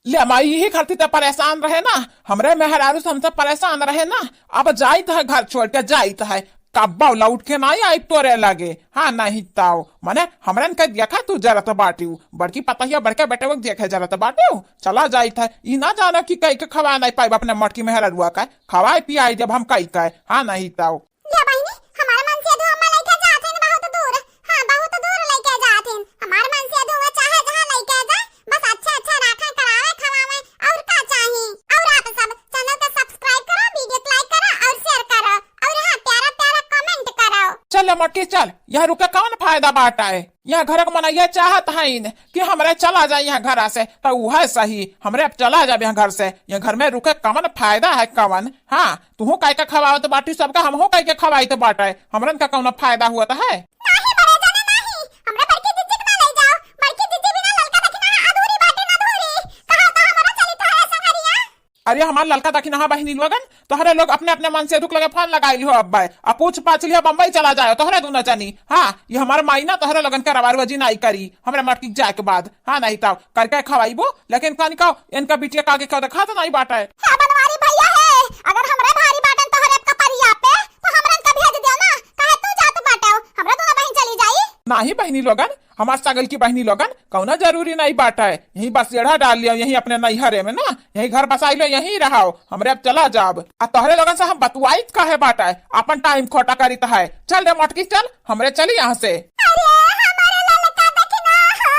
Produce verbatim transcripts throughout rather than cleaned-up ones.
ले माई, यही खातिर त परेशान रहे ना, हमरे मेहरारू से हमसे परेशान रहे ना। अब जाइत है घर छोड़ के, जाइत है, कब्बो लौट के नाहीं आई तोरे लगे। हाँ, नहीं ताऊ, मने हमरन के देखा तू जरत बाटिउ, बड़की पतहिया बड़के बेटवा के देखे जरत बाटिउ, चला जाइत है। ई ना जानो कि कई के खवा नाहीं पाइब अपने मोटकी मेहररुआ का, खवाए पियाई जब हम कई के। हाँ, नहीं ताऊ। या बहिनी, हमार मनसेधु अम्मा लइके जात हइन बहुत दूर। हाँ, बहुत दूर लइके जात हइन। हमार मनसेधु अम्मा चाहे जहाँ लइके जाए, बस अच्छा अच्छा राखे, करावे, खवावे, और का चाही? और आप सब channel के subscribe करो, video के like करो और share करो, और हाँ, प्यारा प्यारा comment करो। चल मोटकी चल, यहाँ रुके कौन फायदा बाटा है? यहाँ घर के मनइया चाहत हइन कि हमरे चला जाए यहाँ घर से, तो उहे सही, हमरे अब चला जाब यहाँ घर से। यहाँ घर में रुके कवन फायदा है, कवन? हाँ, तुहू कई के खवावत बाटी सबका, हमहू कई के खवाइत बाटे, हमरन का कौनो फायदा हुअत है? नाही बड़े जाने नाही, हमरा बड़की जिज्जी के ना ले जाओ, बड़की जिज्जी बिना ललका दखिना अधूरी बाटे ना अधूरी, कहा तो हमरा चली तोहरे संगरिया। अरे हमार ललका दखिना बहिनी लोगन, तोहरे लोग अपने अपने मनसेधु के लगे फोन लगाई लिहो अब्बे, आ पूछ पाछ लिहो बम्बई चला जाओ तोहरे दुनो जनी। हाँ, ये हमार माई ना तोहरे लोगन के रवारुआ जी नाई करी, हमरा मटकी जाए के बाद। हाँ, नहीं तो करके खवाइबो, लेकिन कनिका इनका बिटिया का आगे क्यों देखात नहीं बाटे। हे बनवारी भैया हे, अगर हमरे भारी बाटन तोहरे कपरिया पे, तो हमरन का भेज दियो ना, काहे तू जात बाटे, हमरा दुनो बहिन चली जाई। नाही बहिनी लोगन, हमार सगल की बहिनी लोगन, कौनो जरूरी नहीं बाटे, यही बसेड़ा डाल लियो, यही अपने नैहरे में ना, यही घर बसाई लो, यही रहो, हमरे अब चला जाब। आ तोहरे लोगन से हम बतुआइत काहे बाटे, अपन time खोटा करित है। चल रे मोटकी चल, हमरे चली यहाँ से। अरे, हमारे ललका दखिना हो।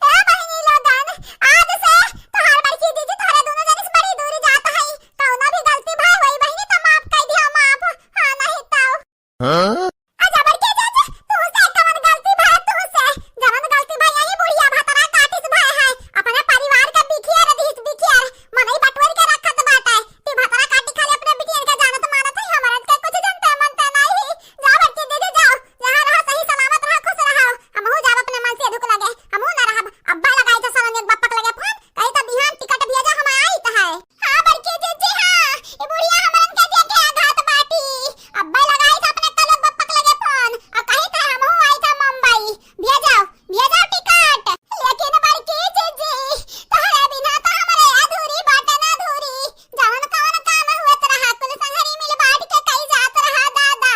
ए बहिनी लोगन, आज से तोहार बड़की दीदी तोहरे दुनो जने से बड़ी दूर जात हई। कौनो भी गलती भय होई बहिनी, तो माफ कर दियो, माफ। हाँ, नहीं तो। हाँ? अच्छा, बड़की दीदी, तुहसे कवन गलती भय तुहसे? जवन गलती भय यही बुढ़िया भतरा काटिस भय है। अपने परिवार का बिखियर दिस बिखियर, मनई बटोर के रखत बाटे। ती भतरा काटी खाली अपने बिटियन के जानत मानत है, हमरन के कुछ जनते मनते नहीं। जाओ बड़की दीदी, जाओ, जहाँ रहो सही सलामत रहो, खुश रहो। हमहू जाब अपने मनसेधु के लगे, हमहू ना रहब। अब्बा लगाई तो सरनियत बप्पा के लगे फोन, कही तो बिहान टिकट भेजो, हम आइत है। हाँ बड़की जीजी, हाँ, ई बुढ़िया हमरन के देखे आघात बाटी। अब्बा लगाई तो अपने कलक बप्पा के लगे फोन, और कही तो हमहू आइत है मुंबई, भेजो, भेजो टिकट। लेकिन बड़की जीजी, तोहरे बिना तो हमरे अधूरी बाटे ना अधूरी। जवन कवन काम होत रहा, कुल संगरी मिल बांट के कई जात रहा दादा।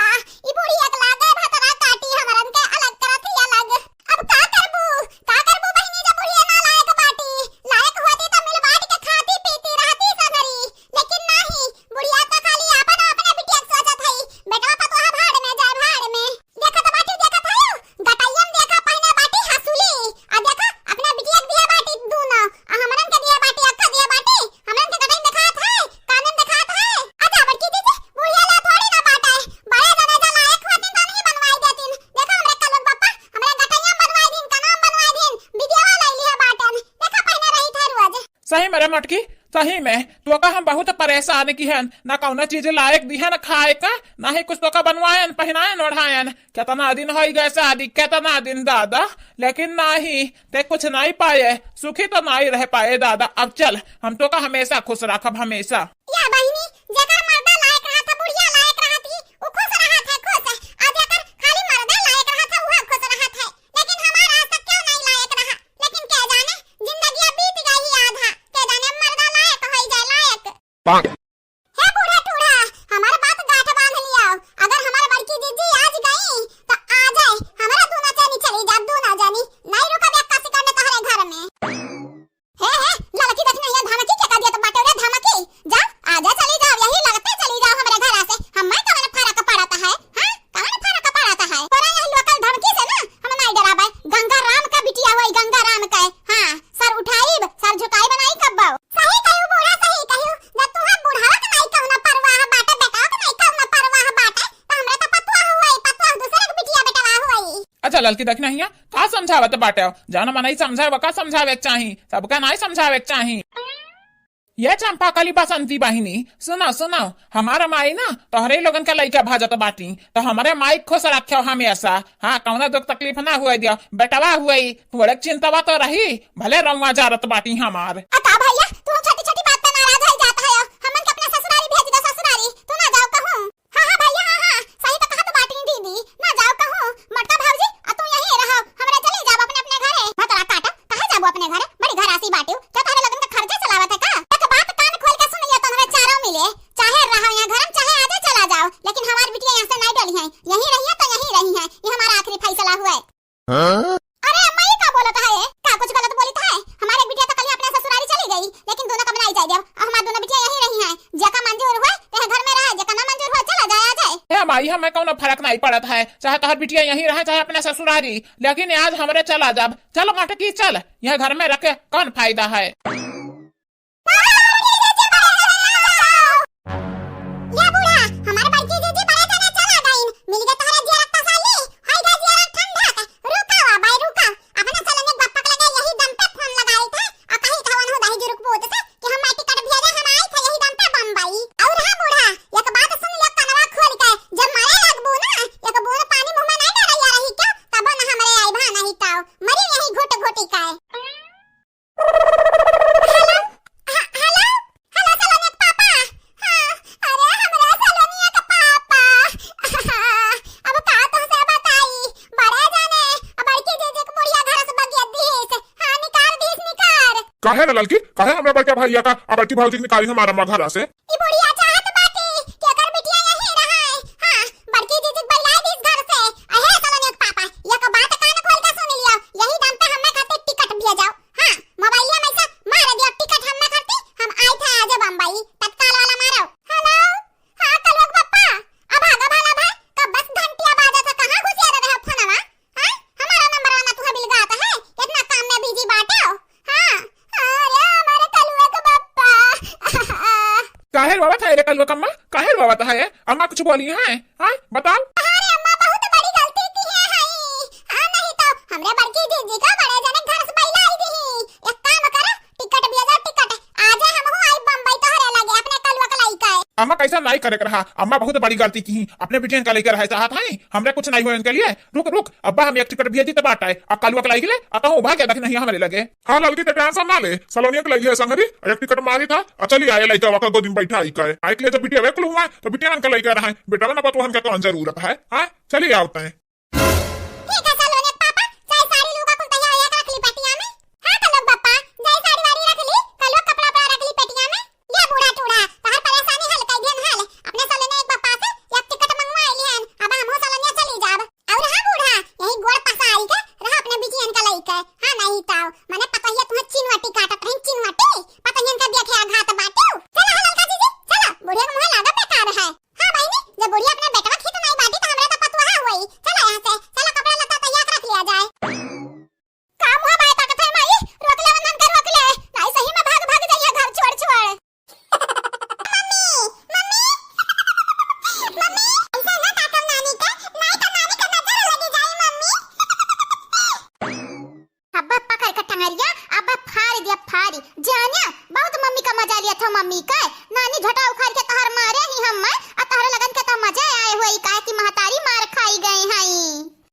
ई बुढ़िया के लागे भतरा काटी, हमरन के अलग करत ही अलग। अब का करबू, का करबू बहिनी, जब बुढ़िया ना लायक बाटी? लायक होती तो मिल बांट के खाती पीती रहती संगरी, लेकिन नाही, बुढ़िया तो खाली आपन अपने बिटिया के सोचत हई। बेटवा पतोहा भाड़ में जाए, भाड़ में। देखत बाटी, देखत हई, गटैया में देखा पहिने बाटी हंसुली, आ देखा अपने बिटिया के दिया बाटी दूनो, आ हमरन के दिया बाटी, अक्खा दिया बाटी, हमरन के गटई में देखात है, काने में देखात है। अच्छा बड़की जीजी, बुढ़िया ला थोड़ी ना बाटे, बड़े जने जा लायक होतिन तो नहीं बनवाई देतिन। देखा हमरे कलुक बप्पा, हमरे गटैया में बनवाई दिन, कनाम बनवाई दिन, बिटिया ला ले लिया बाटन, देखा पहिने रही थे रोज। सही में रे मटकी, सही में, तोका हम बहुत परेशान किहन, ना कौनो चीज लायक दिहन खाए का, ना ही कुछ तोका बनवायन, पहिनायन, ओढ़ायन। केतना दिन होई गए शादी, केतना दिन दादा, लेकिन नाही, ते कुछ नहीं पाए, सुखी तो नहीं रह पाए दादा। अब चल, हम तोका हमेशा खुश रखब, हमेशा। या बहिनी, जेकर मर्दा लायक रहत है, बुढ़िया लायक रहत ही, उ खुश रहत है, खुश। आ जेकर खाली मर्दा लायक रहत है, उहे खुश रहत है। लेकिन हमार आज तक क्यों नहीं लायक रहा, लेकिन के जाने, जिंदगिया बीत गई ही आधा, के जाने मर्दा लायक होई जाए, लायक। पाक। हे बूढ़ा टूढ़ा, हमार बात गांठ बांध लियाओ, अगर हमार बड़की जीजी आज गई, तो आ जाए, हमरा दूना जानी चली जा, दूना जानी, नहीं रुकब एक्का सेकंड तोहरे घर में। हे, हे, लड़की देखना, ये धमकी के का दिया तो बाटे रे धमकी, जा, आजा चली जाओ, यही लगते चली जाओ हमरे घर से, हमें कवन फर्क पड़त है, हाँ? कवन फर्क पड़त है? तोरा यही लोकल धमकी से ना हम नहीं डराबे। गंगा राम का बिटिया होई, गंगा राम का। हाँ, सर उठाइब, सर झुकाइब नहीं कब्बो। सही कहियो बूढ़ा, सही कहियो। जब तुहा बुढ़ावा के नहीं कौनो परवाह बाटे, बेटावा के नहीं कौनो परवाह बाटे, तो हमरा तो पतोह होई, पतोह दूसरे के बिटिया बेटवा होई। अच्छा ललकी देखना हिया, का समझावत बाटे? जौन मनई समझावे का समझावे के चाही, सबका नहीं समझावे के चाही। ये चंपा कली बसंती बहिनी, सुनो, सुनो, हमार माई ना तोहरे लोगन के लइका भाजत बाटी, तो हमरे माई खुश रख्यो हमेशा। हाँ, कौनो दुख तकलीफ ना हुए दियो, बेटवा हुए, थोड़े चिंतवा तो रही, भले रउआ जारत बाटी हमार। आ का भैया, तू छोटी छोटी बात पे नाराज हो जात है, हमन के अपने ससुरारी भेज दो, ससुरारी, तू ना जाओ कहूँ। हाँ, हाँ भैया, हाँ, हाँ, सही तो कहत बाटी दीदी, ना जाओ कहूँ, मोटका भौजी, आ तू यहीं रहो, हमरा चली जाब अपने अपने घरे। भतरा काटा, कहाँ जाबो अपने घरे? बड़ी घर आस आई हमें कौनो फर्क नहीं पड़त है, चाहे तोहर बिटिया यहीं रहे, चाहे अपने ससुरारी, लेकिन आज हमरे चला जाब। चल मटकी चल, यह घर में रखे कौन फायदा है? ए बूढ़ा, हमार बड़की जीजी बड़े जने चला गईन। मिल गए तोहरा जियरा तसल्ली, होई गए जियरा ठंडक। रुका वा बाई, रुका। अपने सलोनी के बप्पा के लगे यही दम पे फोन लगाई थे, और कही था वनहु दही जुरुक पूत से कि हम टिकट भेजे, हम आई थे यही दम पे बम्बई। और हाँ बूढ़ा, एक बात सुन लियो कनवा खोल के, जब मरे लगबू ना, एक बूंद पानी मुंह में नहीं डालैया रही क्या, तब ना हमरे आई भा नहीं ताऊ, मरी यही घुट घुटी के। हेलो, ह-, हेलो, हेलो सलोनिया के पापा। हाँ, अरे हमरा सलोनिया के पापा। अब का तोहसे बताई, बड़े जाने, अब बड़की जीजी के बुढ़िया घर से बगिया दीस। हाँ, निकाल दीस, निकाल। काहे ना ललकी, काहे हमरा बड़का भैया का, आ बड़की भौजी के निकाली हमारा माँ घरा से? ई बुढ़िया चाहत बाटी कि एकर बिटिया यहीं रहे। हाँ, बड़की जीजी के बरियाई दीस घर से। अहे सलोनिया के पापा, एक बात कान खोल के सुन लियो, यही दम पे हमें खातिर टिकट भेजाओ। हाँ, मोबाइलिया में से मार दियो टिकट हमें खातिर, हम आई थे आज बम्बई, तत्काल वाला मारो। हेलो, हाँ कलुआ के पप्पा, अब भागा भाला भाई, कब बस घंटिया बाजा था, कहाँ घुसिया रहे हो फोनवा? हाँ, हमारा नंबर आना तुहे बिलगात है, इतना काम में बिजी बाटे हो। हाँ, अरे हमारे कलुआ के पप्पा। काहे रोवत है रे कलुआ कम्मा? काहे रोवत है? अम्मा कुछ बोली है? हाँ, बताओ। अरे अम्मा बहुत बड़ी गलती की है हई। हाँ, नहीं तो हमरे बड़की जीजी का बड़े जने घर से बहिलाई दी। एक काम करो, टिकट भेजा, टिकट। आजे हमहू आई बम्बई तोहरे लगे अपने कलुआ के लइके। अम्मा कैसा नहीं करे के रहा, अम्मा बहुत बड़ी गलती की। अपने बिटियन का लइके रहे चाहत है, हमरे कुछ नहीं हो इनके लिए। रुक रुक, अब्बा हम एक टिकट भेजी तब बाटे, आ कलुआ के लइके ले, आ कहूँ भाग गया नहीं हमरे लगे। हाँ ललकी, ते टेंशन ना ले, सलोनिया के लइके है संगरी, एक टिकट मारी था, आ चली आए लइका वाका गोदी में बैठा आई का। आई के लिए जब बिटिया वे कुल हुआ, तो बिटिया के लइके रहे, बेटा ना पतोहन का कौन जरूरत है, हाँ चली आओ तय। ठीक है सलोनिया के पापा, चाहे साड़ी लूगा कुल तैयार होया के रख ली पेटिया में। हाँ कलुआ के पप्पा, चाहे साड़ी वाड़ी रख ली, कलुआ के कपड़ा उपड़ा रख ली पेटिया में। ले बूढ़ा टूढ़ा, तोहर परेशानी हल कर दिहन हल। अपने सलोनिया के पप्पा से एक टिकट मंगवा लिहन, अब हमहू सलोनिया चली जाब। और हाँ बूढ़ा, यही गोड़ पसारी के रहा अपने बिटियन का लइके। हाँ नहीं ताऊ, मने पतोहिया तुम्हें चिनवटी काटत रही, चिनवटी। पतोहियन का देखे आघात बाटू। चला हो ललका जीजी, चला, बुढ़िया के मुँह लागा बेकार है। हाँ बहिनी, जब बुढ़िया अपने बेटवा खीत नहीं बाटी, तो हमरा तो पतोहा हुई। चला यहाँ से, चला कपड़ा लत्ता तैयार रख लिया जाए। का मुँह बाय ताकत है माई? रोक ले, उन्हन के रोक ले, नहीं सही में भाग, भाग जाइए घर छोड़, छोड़। मम्मी, मम्मी, मम्मी, ऐसा ना ताकव नानी के, नहीं तो नानी के नजर लगी जाई, मम्मी। अब पकड़ के टंगरिया, अब फाड़ दिया फाड़ी। जानिया, बहुत मम्मी का मजा लिया था, मम्मी का। नानी झोटा उखाड़ के तहर मारे ही हम, आ तहरे लगन के तो मजा आए हुए, काहे कि महतारी मार खाई गई हई।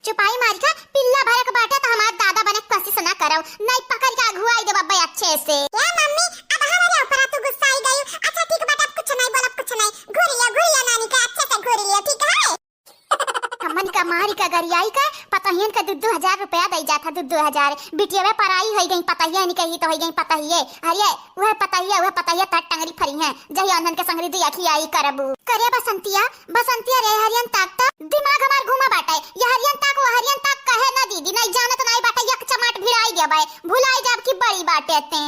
चुपाई मारी का पिल्ला भरे के बाटे तो हमार दादा बने के कोशिश ना करव, नहीं पकड़ के अगुआई देब अब्बे अच्छे से। ए मम्मी, अब हमारे ऊपर तू गुस्साई गई। अच्छा ठीक बाटे, अब कुछ नहीं बोलब, कुछ नहीं। घूर लिया, घूर लिया नानी के, अच्छे से घूर लिया, ठीक है? हमन का मारी का गरियाई का पतोहियन का दू दू हजार रुपया दई जात है, दू दू हजार। बिटिया में पराई होई गई पतोहिया, नहीं कही तो होई गई पतोहिए। अरे वह पतोहिया, वह पतोहिया तट टंगरी फरी है, जही उन्हन के संगरी दुई अखियाई करबू। करे बसंतिया, बसंतिया रे हरियन ताक त दिमाग हमार घूमा बाटे। ये हरियन ताक, वो हरियन ताक कहे ना दीदी, नहीं जानत नहीं बाटे, एक चमाट भिड़ाई देबे, भुलाई जाब की बड़ी बाटे ते।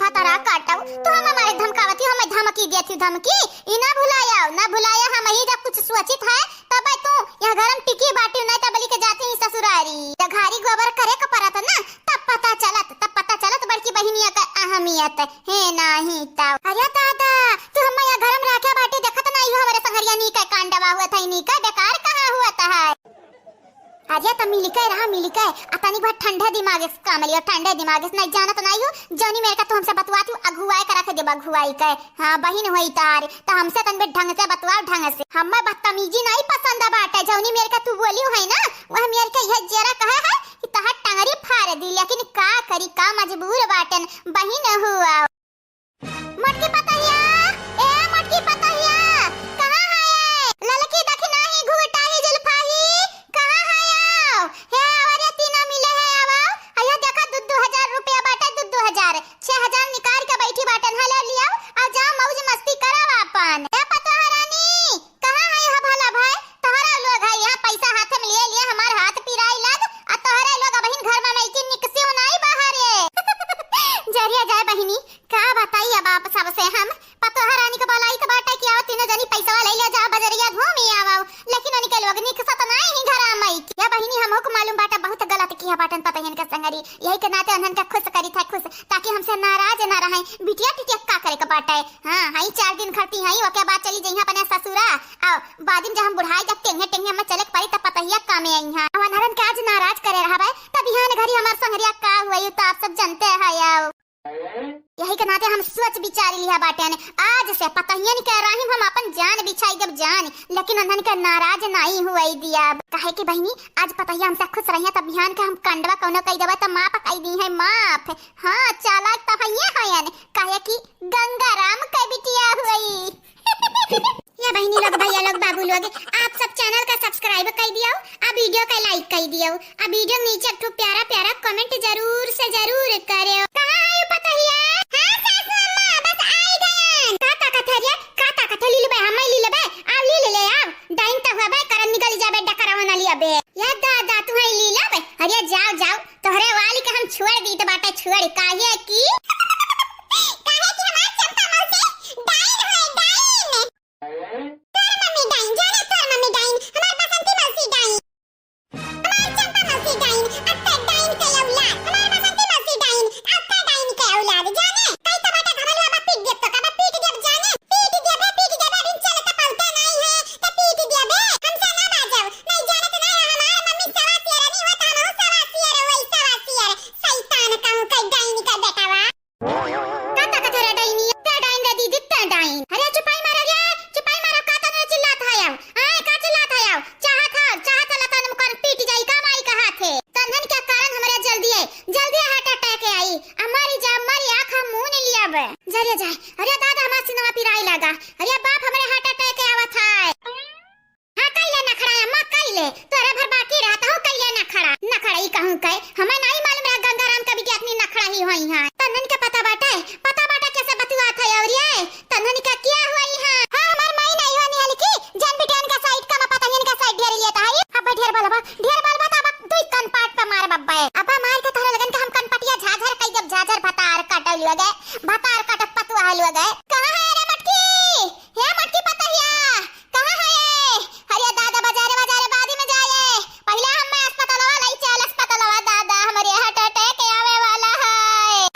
भतरा काटऊ, तू हम हमारे धमकावती, हमें धमकी देती धमकी। ई ना भुलाया, ना भुलाया, हम ही जब कुछ सोचित है, तब तू यहाँ घर में टिकी बाटी, नहीं तब के जाती ही ससुरारी। या घारी गोबर करे के परत ना, तब पता चलत, तब पता चलत बड़की बहिनिया का अहमियत। हे नाही ताऊ। अरे दादा, तू हम्मा या घर में राख्या बाटे, देखत नाही हो हमरे संगरिया नी के कांडवा हुआ था, नी के बेकार कहाँ हुआ था है। अरे त मिलके रहा, मिलके। आ तनी बहुत ठंडे दिमाग से काम लियो, ठंडे दिमाग से। नहीं जानत नाही हो, जौनी मेरे का तू हमसे बतुआती हो, अगुआए के रख देबा, अगुआए के। हाँ, बहिन होई तार, त हमसे तन भी ढंग से बतुआओ, ढंग से। हम्मा बदतमीजी नहीं पसंद बाटे, जौनी मेरे का तू बोली है ना, वह मेरे का यह जेरा कहे है कि तहार टंगरी फाड़ दी, लेकिन का करी, का मजबूर बाटन, बहिन हुआ। मोटकी पतोहिया, ए मोटकी पतोहिया, कहाँ है? ललकी दखिनाही, घुघटाही, जुल्फाही, कहाँ है? आओ। हे आवा रे, तीनों मिले है, आवा। अयो देखा, दू दू हजार रुपया बाटे, दू दू हजार। छह हजार निकाल के बैठी बाटन, हले लियाओ, आ जाओ मौज मस्ती करब आपन। ए पतोहा रानी, कहाँ है हो भला भाई? तोहरा लोग है यहाँ पैसा हाथ में लिए लिए हमार हाथ पिराई लग, आ तोहरे लोग अबहिन घर में नहीं कि निकसियो नहीं बाहरे। जरिया जाए बहिनी, का बताई अब आप सबसे हम, तोहर रानी के बोलाई त बाटे कि आओ तीनों जनी पैसवा ले ले जा बजरिया घूमी आवो, लेकिन उनके लोग निकसत नाई ही घरा मई। या बहिनी हमहू के मालूम बाटे बहुत गलत किया बाटन पतहियन के संगरी, यही के नाते उन्हन के खुश करी था खुश, ताकि हमसे नाराज ना रहे। बिटिया टिटिया का करे के बाटे? हाँ, हई चार दिन खरती हई, ओके बाद चली जइहा अपने ससुरा। आओ, बाद में जब हम बुढ़ाई जब टेंगे टेंगे में चले के पड़ी तब पतहिया कामे आई हाँ। हम अनहरन के आज नाराज करे रहबे, तब बिहान घरी हमार संगरिया का हुई तो आप सब जानते हैं। आओ, यही के नाते हम सोच विचार लिया बाटेन, आज से पतहियन के राही हम अपन जान बिछाई देब जान, लेकिन उन्हन के नाराज नाई हुई दिया। काहे कि बहिनी, आज पतहिया हमसे खुश रहिया, तब बिहान के हम कंडवा कौनो कई देबे, तब माफ कई दी है, माफ। हाँ, चालाक तो हइये हयन, काहे कि गंगाराम के बिटिया हुई। या बहिनी लोग, भैया लोग, बाबू लोग, आप सब channel का subscribe कई दियो, आ video का like कई दियो, आ video नीचे एक ठो प्यारा प्यारा comment जरूर से जरूर करेओ। कहाँ है पतहिया? हाँ सासू अम्मा, बस आई गयन। का ताकत है रे? का ताकत है? ली लेबे, हम ली लेबे, आ ली ले, ले आओ। डाइन तो हुआ बे, करन निकल जाबे, डकरवा ना लिया बे। या दादा, तू है ली लेबे? अरे जाओ, जाओ, तोहरे वाली के हम छोड़ दीत बाटे, छोड़, काहे कि काहे कि हमार चंपा मौसी डाइन है, डाइन। तोर मम्मी डाइन, जाने तोर मम्मी डाइन, हमार बसंती मौसी डाइन। हमार चंपा मौसी डाइन, अत्ते डाइन के औलाद। हमार बसंती मौसी डाइन, अत्ते डाइन के औलाद। जाने, कई तो बाटे घमलुआ बा पीट देब तो का बा पीट देब जाने। पीट देबे, पीट देबे, अभी चलत पलते नाई है, तो पीट देबे। हमसे ना बाजब, नहीं जाने तो नहीं हमार मम्मी सवा सियर नहीं होता, हम सवा सियर होई, सवा सियर। शैतान कहूँ के डाइन के बेटवा। का ताकत है रे डाइनी? ते डाइन रे दीदी, ते डाइन। अरे चुपाई मारो रे, चुपाई मारो, का तने चिल्लात है आओ? आए, का चिल्लात है आओ? चाहत है, चाहत है लता मुकान पीट जाई, का माई का हाथ है? तन्हन के कारण हमरे जल्दी है, जल्दी heart attack आई। आ मरी जा, मरी आँख मुँह नहीं लिया बे। जा रे जा। अरे दादा, हमार सिनवा पिराई लगा। अरे बाप, हमरे heart attack आवत है। हाँ, कइले नखड़ा, अम्मा, कइले। तोरे भर बाकी रहत हूँ, कइले नखड़ा। नखड़ा ई कहूँ के, हमें नाई मालूम रहा गंगाराम के बिटिया इतनी नखड़ा ही होई हैं। तन्हन के पता बाटे, पता बाटे कैसे बतुआत है और ये? तन्हन के क्या होई हैं? हाँ, हमार माई नाई होनी हल की, जन बिटियन का side का, मैं पता नहीं इनका side ढेर लिया था, हरी? अब ढेर बोलबा, ढेर बोलबा तो अब तू ही कनपाट पे मार बब्बे। अब मार के तोहरे लगन के हम कनपटिया झाझर कई जब झाझर भतार काटल लोगे, भतार काट पतुआ लोगे। कहाँ है रे मटकी? हे मटकी पतहिया, कहाँ है ये? अरे दादा, बाजारे, बाजारे, बादी में जाए। पहिले हम मैं अस्पतालवा लाई चल, अस्पतालवा दादा, हमरे heart attack आवे वाला है।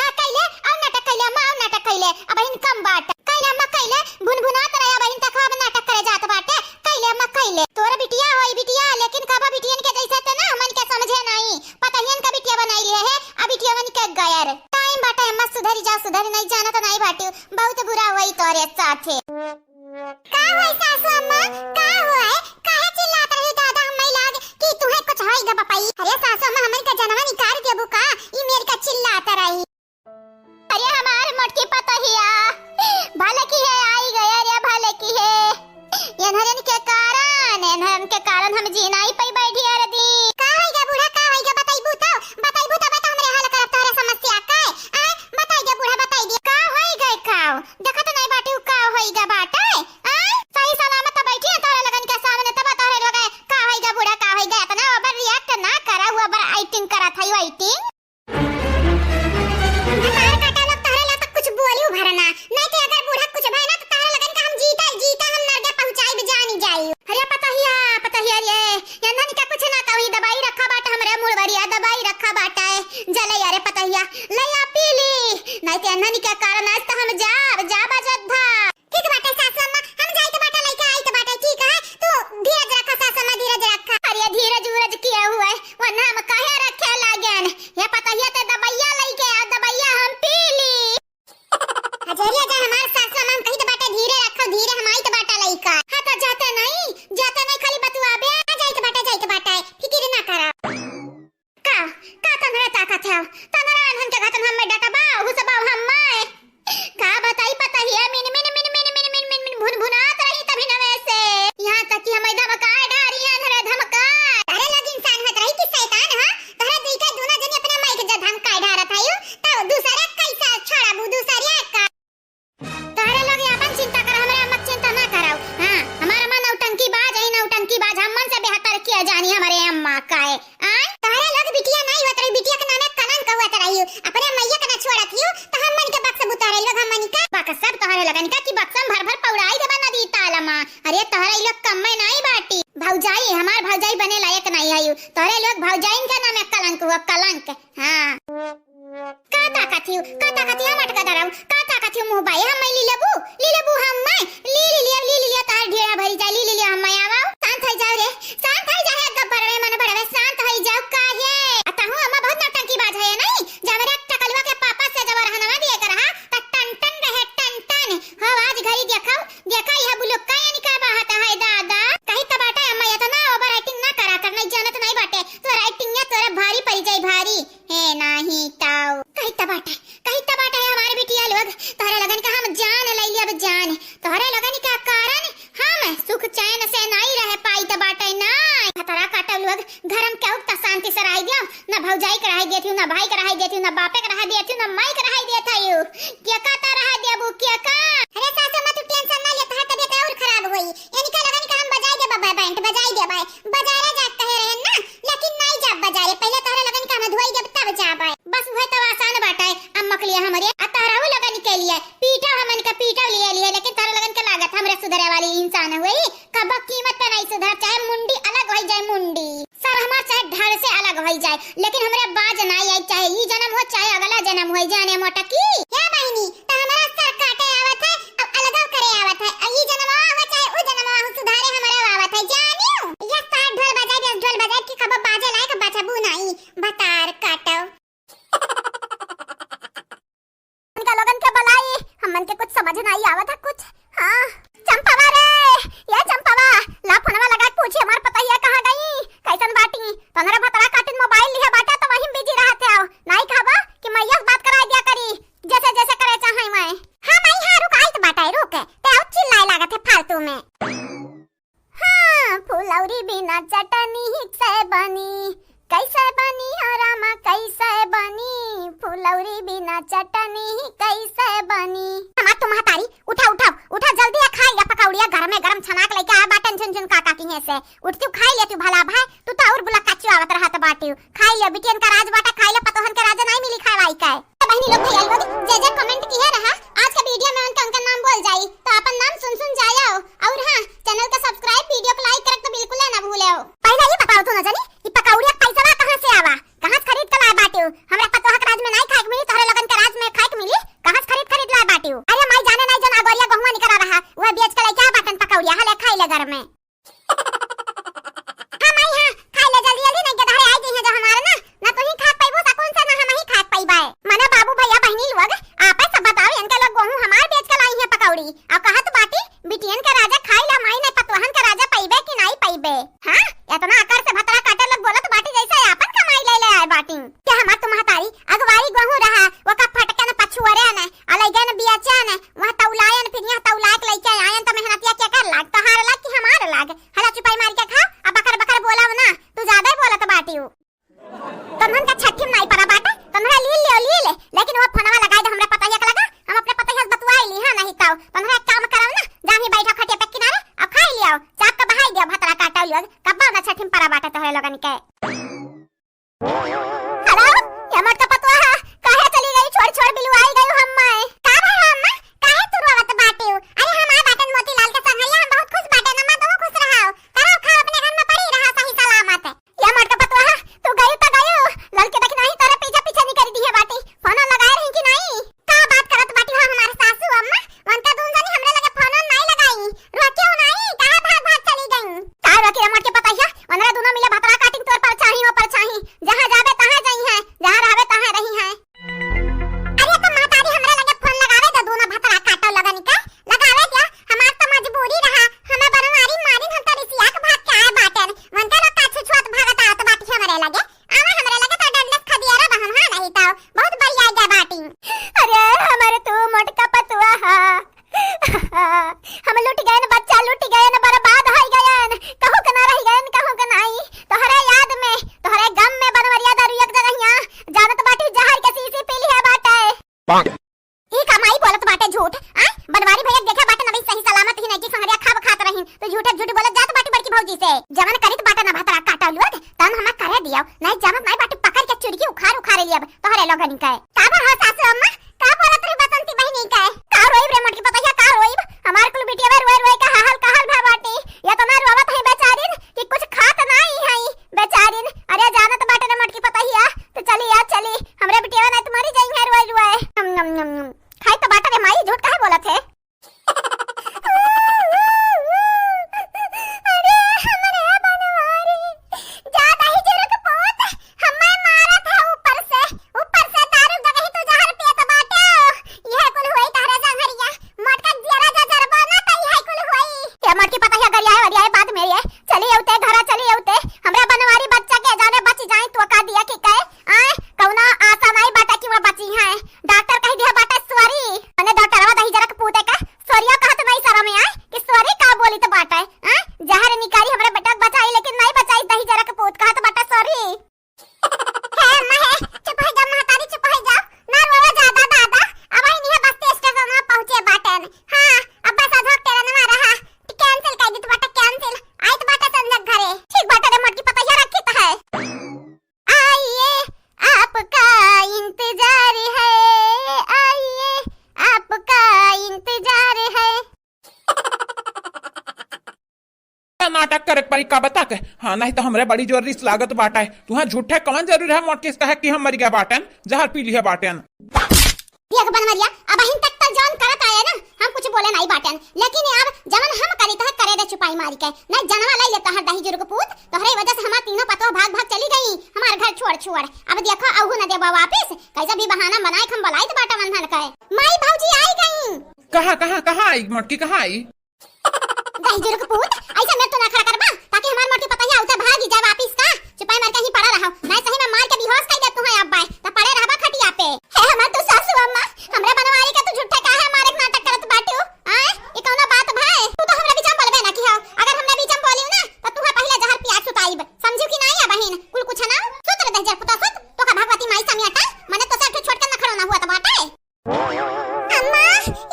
हाँ, कइले, और नाटक कइले, अम्मा, और नाटक कइले। अब इन कम बाट। कइले, अम्मा, कइले, भुनभुनात रहे, अब इन तक अब नाटक करे जात बाटे। कइले, अम्मा, कइले। तोर बिटिया होई बिटिया, लेकिन कबा बिटियन के जैसे ते ना हमन के समझे नाई। पतहियन का बिटिया बनाई रहे है, अब बिटिया मन के गैर। टाइम बाटे, अम्मा, सुधरी जा, सुधरी नहीं जाना तो नहीं बाटी। बहुत बुरा होई तोरे साथे। का होई सासू अम्मा? का होई? काहे चिल्लात रही दादा अम्मा लाग कि तुहे कुछ होई ग बपई? अरे सासू अम्मा, हमन के जनवा निकाल देबू का? ई मेर का चिल्लात रही। अरे हमार मोटकी पतहिया, भले की है आई गए, अरे भले की है। एन्हरन के कारण, एन्हरन के कारण हम जी नाई पई बैठी हर दी। का होई ग बूढ़ा, का होई ग? बतईबू तो, बतईबू तबे तो हमरे हल करब तोहरे समस्या के। आय, बताई ग बूढ़ा, बताई दे। का होई गए काव? देखत नाई बाटी उ का होई ग बाटे? आय, सही सलामत बैठी है तोहरे लगन के सामने, तब तोहरे लोग का होई ग बूढ़ा, का होई ग? इतना over react ना करा, उ over acting करत है, acting। हमार काटा लोग तोहरे ला तक कुछ बोली उभरना, नहीं तो अगर बूढ़ा कुछ भय ना तो तोहरे लगन का हम जीता, जीता हम नरके पहुँचाई जानी जाई। अरे पतहिया, पतहिया रे, एन्हन के कुछ ना कही, दवाई रखा बाटे हमरे मुड़वरिया, दवाई रखा बाटे। जले यारे पतहिया, ले आ पी ली, नहीं तो एन्हन के कारण आज तो हम जाब, जाब अयोध्या। ठीक बाटे सासू अम्मा, हम जाइत बाटे लइका आइत बाटे, ठीक है? तू धीरज रखा सासू अम्मा, धीरज रखा। अरे धीरज उरज किए हुए, वरना हम काहे रखे लागेन? ये पतहिया ते दबैया लइके आ, दबैया हम पी ली। हजरिया जा हमार सासू अम्मा, हम कहित बाटे धीरे रखो, धीरे हम आइत बाटे लइका। हाँ तो जाते नहीं, जाते नहीं खाली बतुआबे, आ जाइत बाटे, जाइत बाटे, फिकिर ना करा। का, का तनरे ताकत है? तनरे अनहन के घातन हम्मे डटबा, हुसबा हम्मे। का बताई अपने मइया के ना छोड़त हियो, त हमन के बक्स बुतारे लोग, हमन का बक्स सब तोहरे लगन का कि बक्सम भर भर पौड़ाई देबा नदी ताल मा। अरे तोहरे ई लोग कम्मे नाई बाटी। भौजाई, हमार भौजाई बने लायक नाई है यू। तोहरे लोग भौजाइन के नाम कलंक हुआ, कलंक। हाँ। का ताकत हियो, का ताकत हियो, मटका दराऊ, का ताकत हियो मुँह बाए, हम ली लेबू, ली लेबू हम मैं, ली, ली लियो, ली, ली लियो, तोहर ढेरा भरी जाए, ली, ली लियो हम मैं, आवा। शांत हो जाओ रे, शांत हो जाओ, गब्बर रे, मन बड़वे, शांत हो जाओ, काहे? आ तहूँ अम्मा बहुत नौटंकी बाज है, नहीं? जब रे टकलुआ के पापा से जब रहनवा दिए के रहा, त टन टन रहे, टन टन। हो, आज घरी देखो, देखो यह बुलुक्का यानी का बात है दादा। कही त बाटे अम्मा, इतना over acting ना करा कर, नहीं जानत नहीं बाटे। तोरा acting या तोरा भारी पड़ी जाई, भारी। हे नाही ताऊ। कही त बाटे, कही त बाटे हमारे बिटिया लोग, तोहरे लगन का हम जान लई ली अब जान। तोहरे लगन का कारण हम सुख चैन से नाई रह पाई त बाटे नाई। भतरा काटो लोग, घर में केहू त शांति से रह दियो, ना भौजाई के रह देती हूँ, ना भाई के रह देती हूँ, ना बापे के रह देती हूँ, ना माई के रह देती हूँ। के का त रह देबू, के का? अरे सासू माँ, तू tension ना ले, तोहार तबीयत और खराब होई। इनका लगन का हम बजाई देबा, बैंड बजाई देबा, बजारे जात कहे रहन ना, लेकिन नाई जाब बजारे, पहले तोहरे लगन का हम धोई देब तब जाबे। बस उहे तो आसान बाटे, अम्मा के लिए हमरे, आ तोहराऊ लगन के लिए, पीटा हमन का पीटा लिए लिए, लेकिन तोहरे लगन के लागत हमरे सुधरे वाली इंसान हुई, कबो कीमत पे नहीं सुधर, चाहे मुंडी अलग होई जाए मुंडी, सर हमार चाहे ढाल से अलग होई जाए, लेकिन हमरे बाज नाई आई, चाहे ई जन्म हो चाहे अगला जन्म हो, जाने मोटकी। ए बहिनी, त हमरा सर काटे आवत है, अब अलगव करे आवत है। अब ई जनमवा हो चाहे उ जनमवा हो, सुधारे हमरा आवत है, जानियो। यस, तार ढोल बजाई, यस, ढोल बजाई कि कबो बाजे लायक बचबू नाई, भतार काटो। उनका लोगन के बलाई, हमन के कुछ समझ नाई आवत है कुछ। हाँ, चंपवा रे, ये चंपवा, ला फोनवा लगा के पूछी हमार पतोहिया कहाँ गई, कैसन बाटी? तोहरे भतरा काटिन मोबाइल लिहे बाटे त वहीं बिजी रहत है। नाई कहबा कि मैया से बात कराई दिया करी, जैसे जैसे करे चाहे मैं। हाँ माई, हाँ रुक, आइत बाटे, रुक। ते और चिल्लाए लागत है फालतू में। हाँ, फुलौरी बिना चटनी कैसे बनी, कैसे बनी हो रामा, कैसे बनी, फुलौरी बिना चटनी कैसे बनी। हमार तो महतारी, उठा, उठा, उठा जल्दी आ, खाई ला पकौड़िया, घर में गरम छनाक लेके आया बाटन झुनझुन काका की है से। उठती खाई लेती भला भाई, तू तो और बुला कच्चू आवत रहत बाटी। खाई ले बिटियन का राज बाटा, खाई ले पतोहन के राजा नहीं मिली खाए वाई का। बहनी लोग, भैया लोग, जे जे comment किहे रहा, आज के video में उनका, उनका नाम बोल जाई, तो अपन नाम सुन सुन जायो। और हाँ, channel का subscribe, video को like करक तो बिल्कुल ना भूले हो। पहले ये बताओ तू न जानी, ई पकौड़िया के पैसवा कहाँ से आवा? कहाँ से खरीद के लाए बाटियो? हमरा पतोह के राज में नहीं खाए के मिली, तोहरे लोगन के राज में खाए के मिली। कहाँ से खरीद, खरीद लाए बाटियो? अरे माई जाने नहीं जन अगोरिया गहुआ निकला रहा, वह बेच के लेके आ बाटन पकौड़िया, हले खाई ले घर में। हाँ माई, हाँ, खाई ले जल्दी जल्दी, नहीं गदहरे आई जइहे जो हमारे ना, ना तू ही खा पइबू सकून से, ना हम ही खा पइबे। मने बाबू भैया बहिनी लोग, आपे सब बताओ, इनके लोग गोहूँ हमार बेच के लाई है पकौड़ी, और कहत बाटी, बिटियन के राजा खाई ला माई, नहीं पतोहन के राजा पइबे कि नहीं पइबे? हाँ, इतना अकड़ से भतरा काटे लोग बोलत बाटी जैसे आपन कमाई ले ले आए बाटी। क्या हमार तो महतारी अगवारी गोहूँ रहा, वो का फटकन पछुअरे ने, अलैगन बियाचन, वहाँ तौलायन, फिर यहाँ तौला के लइके आयन, त मेहनतिया के कर लाग, तोहार लाग कि हमार लाग? हला चुपाई मार के खा, अब बकर बकर बोला ना, तू ज्यादा ही बोलत बाटियो। तन्हन का छठी में नाई परा बाटे, तन्हरा ली लियो, ली ले, लेकिन वो फोनवा लगाई दे, हमरा पतोहिया के लगा, हम अपने पतोहिया से बतुआई ली, हाँ, नहीं तो तन्हरा एक काम करब ना, जा ही बैठो खटिया पे किनारे, अब खाई लियो, चाप के बहाई दियो, भतरा काटो लोग, कब्बा ना छठी में परा बाटे तोहरे लोगन के। हेलो, ये मोटका पतोहा, काहे चली गई? छोड़, छोड़, बिलुआई गई हम मैं। का भई हो अम्मा? काहे तू रोवत बाटियो? अरे हम आ बाटन मोतीलाल के संग, हम बहुत खुश बाटन अम्मा, तू खुश रहो। करो खाओ अपने घर में पड़ी रहो सही सलामत। ये मोटका पतोहा, तू गई तो गई, ललके देख नहीं तोरे पीछे पीछे निकल दी है बाटी। फोन लगाए रही कि नहीं? का बात करत बाटी हो हमार सासू अम्मा? उनका दून जनी हमरे लगे फोन नाई लगाई। रोकियो नाई, काहे भाग भाग चली गई? का रोकी रे मोटके पतोहिया? उनरे दूनो मिले भतरा काटिन तोर परछाही हो परछाही। जहाँ जाबे तहाँ जइहैं, जहाँ रहबे तहाँ रहिहैं। अरे तो महतारी हमरे लगे फोन लगावे दे, दूनो भतरा काटो लगन के। लगावे दे, हमार तो मजबूरी रहा। हमें बनवारी मारिन हम तो रिसिया के भाग के आए बाटेन। उनके लोग का छुछुआत भागत आवत बाटी हमरे लगे। आवा हमरे लगे तो डंडस खदियारा बा हम, हाँ, नहीं तो बहुत बढ़िया गे बाटी। अरे हमरे तू मोटका पतोहा, हम लुट गयन बच्चा, लुट गयन, बर्बाद होई गयन, कहूँ के ना रह गयन, कहूँ के नाई। तोहरे याद में, तोहरे गम में बनवरिया दारू एक जगहिया, जानत बाटी जहर के शीशी पी लिहे बाटे। ई का माई बोलत बाटे झूठ, आ? बनवारी भैया देखे बाटे नवी सही सलामत ही नहीं कि संगरिया खाब खात रहीन, तो झूठे झूठ बोलत जात बाटी बड़की भौजी से। जवन करित बाटे ना भतरा काटा लोग, तन हमा करे दियो, नहीं जानत नहीं बाटे पकड़ के चुड़की उखाड़ उखाड़ लियब तोहरे लोगन के। का बता के? हाँ, नहीं तो हमरे बड़ी जोर रिस लागत बाटे। तुहा झूठे कवन जरूरी है मोटकी से कहे कि हम मर गया बाटेन, जहर पी लिहे बाटेन। देख बनवरिया, अबहिन तक त जौन करत आए ना, हम कुछ बोले नहीं बाटेन, लेकिन अब जवन हम करी तोहे करे दे चुपाई मारी के। नहीं जनवा लाई ले तोहर दही जुर्ग पूत, तोहरे वजह से हमार तीनों पतोह भाग भाग चली गई हमार घर छोड़ छोड़। अब देखो अहू न देबा वापिस, कैसा भी बहाना बनाए के हम बोलाइत बाटा वन्हन के। माई भौजी आई गई। कहाँ, कहाँ, कहाँ आई मोटकी, कहाँ आई? दही जुर्ग पूत, ऐसा मेरे तो ना खड़ा करबा, ताकि हमार मोटकी पतोहिया उते भागी जाए वापिस का। चुपाई मार के ही पड़ा रहो, नहीं सही में मार के बेहोश कर दे तुहा अब बाय, त पड़े रहबा खटिया पे। हे हमार तू सासू अम्मा, हमरा बनवारी के तू झूठे काहे मारे के नाटक करत बाटू? आय, ई कौनो बात भाई? तू तो हमरा बीच में बोलबे ना की हो, अगर हमरा बीच में बोलियो ना, त तुहा पहले जहर पिया के सुताइब, समझू कि नहीं? बहिन, कुल कुछ ना, सुत रे दही जुर्ग पूत, सुत, तो का भगवती माई समियाटा, मने तो से छोट के नखड़ो ना हुआ त बाटे। अम्मा,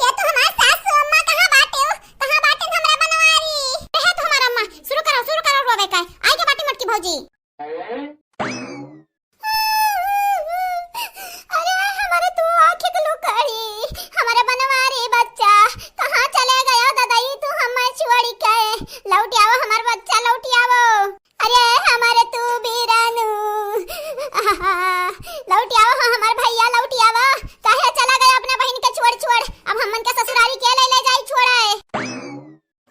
ये तो हमार सासू अम्मा कहाँ बाटे हो? कहाँ बाटे हमरा बनवारी? रहे तो हमार अम्मा, शुरू करो, शुरू करो रोवे का। आई के बाटी मोटकी भौजी। अरे हमारे तू आँखें के लुकड़ी, हमारे बनवारी बच्चा, कहाँ चले गयो ददाई तू हमें छोड़ के? लौट आओ हमार बच्चा, लौट आओ। अरे हमारे तू बीरानू, आहा, लौट आओ, हाँ, हमार भैया लौट आओ। काहे चला गया अपना बहिन के छोड़ छोड़? अब हमन के ससुरारी के ले ले जाई छोड़े?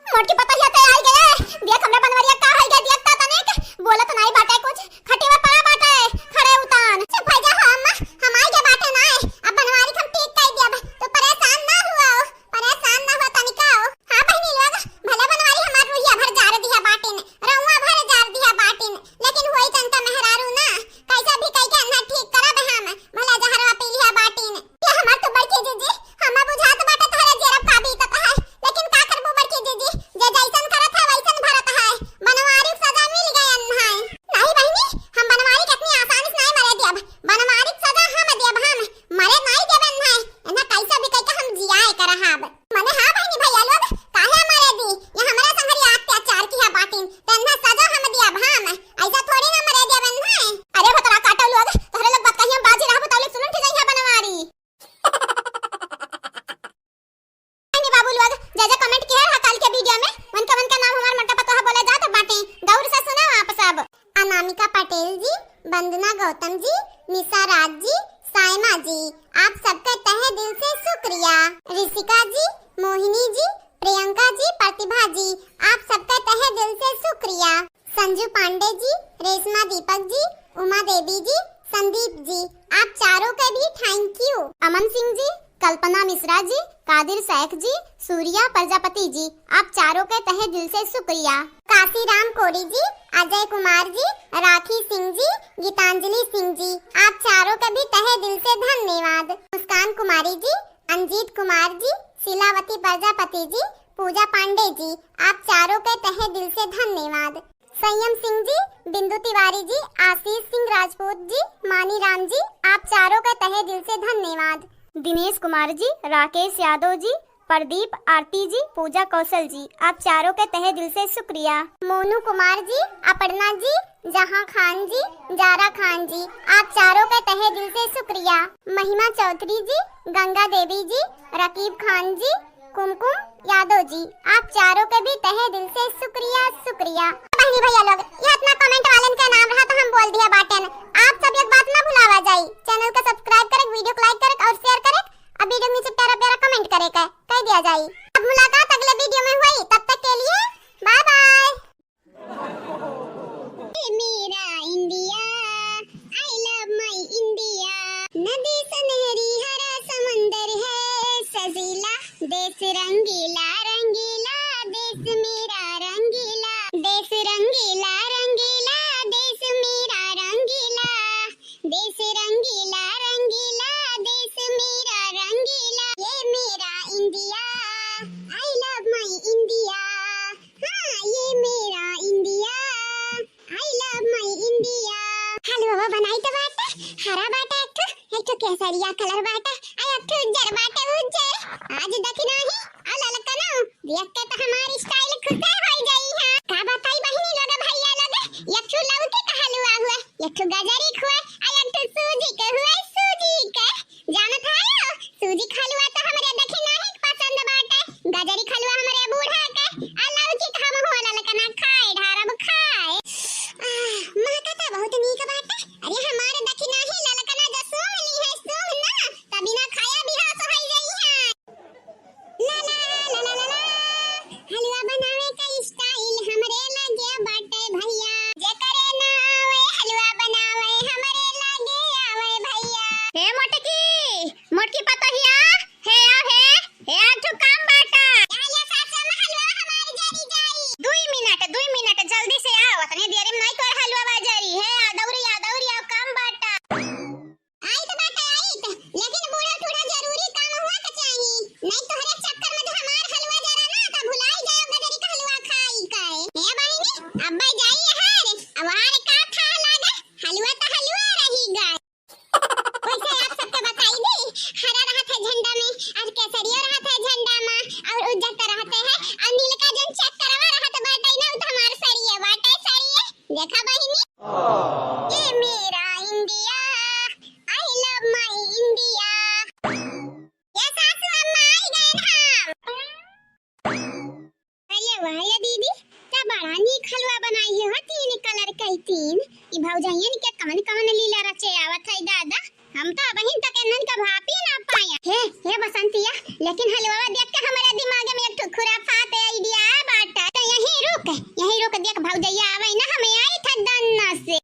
मोटकी पतोहिया ते आई गए। देख हमरा बनवरिया का होई गए, देख त तनिक, बोलत नहीं बाटे कुछ, खटिया पड़ा बाटे, खड़े उतान। चुप हो जा हो अम्मा, हम आई गए बाटे ना, अब बनवारी हम ठीक कर दिया, तू परेशान ना हुआ। परेशान ना हो तनिका हो। हाँ बहिनी लोग, भले बनवारी हमार रुइया भर जार दिया बाटिन, रउआ भर जार दिया बाटिन, लेकिन होई जनता मेहरारू ना, कैसे भी कई के अन्हा ठीक करब हम, भले जहरवा पी लिया बाटिन। ये हमार तो बड़की जीजी, हमें बुझात बाटे तोहरे जेरब का बीतत है, लेकिन का करबू बड़की जीजी, जे जैसन करत है वैसन भरत है। बनवारी के सजा मिल गए अन्हा। नहीं बहिनी, हम बनवारी के इतनी आसानी से नहीं मरे देब, बनवारी के सजा हम देब हम, मरे नहीं देब अन्हा। इन्हें कैसे भी कई के हम जियाए करब। मने हाँ बहिनी भैया लोग, काहे मरे दी? ये हमरा संगरी अत्याचार किया बाटिन, त इन्हें सजा हम दिया भाम, ऐसा थोड़ी ना मरे दिया बन है। अरे भतरा काटो लोग, तोहरे लोग बात कहिया बाजी रहा बताओ, सुलुंठ जइहा बनवारी। नहीं बाबू लोग, जे जे comment किया है काल के video में, उनका उनका नाम हमार मोटा पतोह बोले जात बाटे, गौर से सुना आप सब। अनामिका पटेल जी, वंदना गौतम जी, निशा राज जी, सायमा जी, आप सबके तहे दिल से शुक्रिया। ऋषिका जी, मोहिनी जी, प्रियंका जी, प्रतिभा जी, आप सबके तहे दिल से शुक्रिया। संजू पांडे जी, रेशमा दीपक जी, उमा देवी जी, संदीप जी, आप चारों के भी thank you। अमन सिंह जी, कल्पना मिश्रा जी, कादिर शेख जी, सूर्या प्रजापति जी, आप चारों के तहे दिल से शुक्रिया। काशीराम कोरी जी, अजय कुमार जी, राखी सिंह जी, गीतांजलि सिंह जी, आप चारों के भी तहे दिल से धन्यवाद। मुस्कान कुमारी जी, अंजीत कुमार जी, शीलावती प्रजापति जी, पूजा पांडे जी, आप चारों के तहे दिल से धन्यवाद। संयम सिंह जी, बिंदु तिवारी जी, आशीष सिंह राजपूत जी, मानी राम जी, आप चारों के तहे दिल से धन्यवाद। दिनेश कुमार जी, राकेश यादव जी, प्रदीप आरती जी, पूजा कौशल जी, आप चारों के तहे दिल से शुक्रिया। मोनू कुमार जी, अपर्णा जी, जहां खान जी, जारा खान जी, आप चारों के तहे दिल से शुक्रिया। महिमा चौधरी जी, गंगा देवी जी, रकीब खान जी, कुमकुम यादव जी, आप चारों के भी तहे दिल से शुक्रिया, शुक्रिया। बहनी भैया लोग, ये इतना comment वालन के नाम रहा तो हम बोल दिया बाटेन। आप सब एक बात ना भुलावा जाई, channel को subscribe करे, video को like करे और share करे, और video के नीचे प्यारा प्यारा comment करे के कह दिया जाई। अब मुलाकात अगले video में हुई, तब तक के लिए bye bye। ए मेरा इंडिया, I love my India। नदी सुनहरी हरा समंदर है सजीला, देश रंगीला रंगीला, देश मेरा रंगीला, देश रंगीला रंगीला, देश मेरा रंगीला, देश रंगीला रंगीला, देश मेरा रंगीला। ये मेरा इंडिया, I love my India। हाँ, ये मेरा इंडिया, I love my India। हलवा बनाई तो बाटे, हरा बाटे एक ठो, एक ठो केसरिया colour बाटे, आ एक ठो उज्जर बाटे, उज्जर। आज देखी नाही, आ ललकनो, देख के तो हमारी style खुशे होई जाई है। का बताई बहिनी लोग, भैया लोग, एक ठो लौकी का हलवा हुआ, एक ठो गजरी हुआ, आ एक ठो सूजी के हुआ, सूजी के। जानत है, सूजी के हलवा तो हमरे देखी नाही पसंद बाटे, गजरी के हलवा हमरे बूढ़ा के, आ लौकी के हम हुआ ललकना खाए ढारब, खा भौजइयन के कवन कवन लीला रचे आवत है दादा, हम तो अबहिन तक इन्हन का भापी ना पाए। हे, हे बसंतिया, लेकिन हलवा देख के हमारे दिमाग में एक ठो खुराफात idea आ बाटा। तो यहीं रुक, यहीं रुक, देख भौजइया आवे ना, हमें आई था दन्ना से।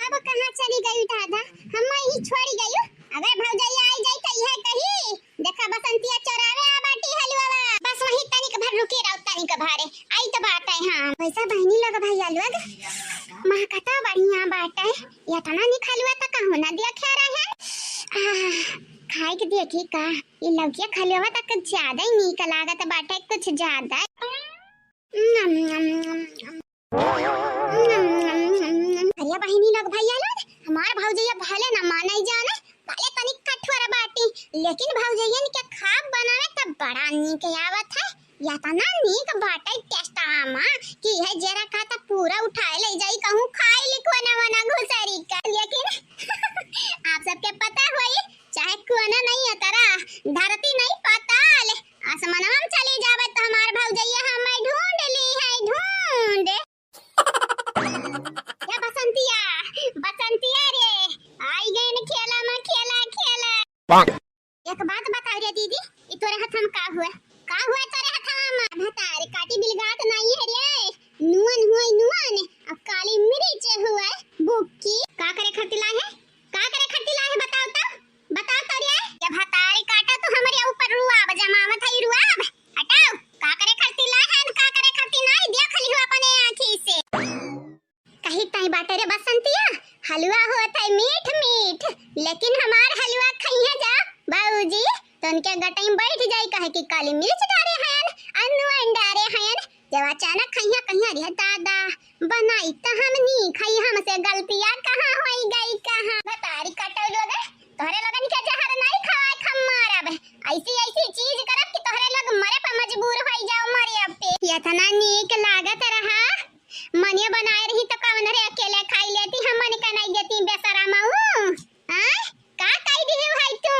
अब कहाँ चली गई दादा, हम यहीं छोड़ी गई। अगर भौजइया आई जाई तो यह कही, "देखा बसंतिया चोरावे आ बाटी हलवा।" बस वहीं तनिक भर रुकी रहो, तनिक भरे आई तो बात है। हाँ, वैसा बहनी लोग भैया लोग, महकता बढ़िया बाटे। इतना निक हलवा तो कहूँ ना देखे रहे। आह, खाए के देखी का, ये लौकिया खलवा तक ज्यादा ही नीक लागत बाटे, कुछ ज्यादा। नम, नम, नम, नम। नम, नम, नम, नम। अरे बहिनी लोग, भैया लोग, हमार भौजैया भले न माने जाने, भले तनी कठोर बाटी, लेकिन भौजैयन के खाब बनावे त बड़ा नीक आवत है। इतना नीक बाटे taste आमा कि है जरा का त पूरा उठाए ले जाई, कहूँ खाए ली कोना वना घुसरी का। लेकिन आप सबके पता होई, चाहे कोना नहीं है तरा, धरती नहीं पाताल, आसमानवा में चली जावे त हमार भौजैया हमें ढूंढ ली है, ढूंढ। या बसंतिया, बसंतिया रे, आई गए न खेला में खेला, खेला। पाक। एक बात बता रे दीदी, ई तोरे हाथ में का हुआ? का हुआ तोरे हाथ में? भतार काटी बिलगात नहीं है रे, नुअन हुआ नुअन, अब काली मिर्च हुआ बुक्की। का करे खातिर लाए है? का करे खातिर लाए है बताओ तो? बताओ तो रे। ये भतार काटा तो हमरे ऊपर रुआब जमावत है, रुआब। हटाओ, का करे खातिर लाए है, का करे खातिर नहीं, देख लियो अपने आँखी से। कही ताई बाटे रे बसंतिया, हलवा होत है मीठ मीठ, लेकिन हमार हलवा खइहे जा बाबूजी, तो उनके गटई में बैठ जाई, कहे कि काली मिर्च डारे हयन, अनवन डारे हयन। जब अचानक खइहे, कहिए, "अरे दादा, बनाई त हमनी खई, हमसे गलतिया कहाँ होई गई कहाँ?" बतारी कटौलो दे, तोहरे लोगन के जहर नहीं खवाए, हम मारब। ऐसी ऐसी चीज करब कि तोहरे लोग मरे पे मजबूर होई जाओ, मरे अब पे। इतना नीक लागत रहा, मने बनाए रही तो कवन रे अकेले खाई लेती, हम मन के नहीं देती बेसरमाऊ। आय, का कही दिहे भाई तू?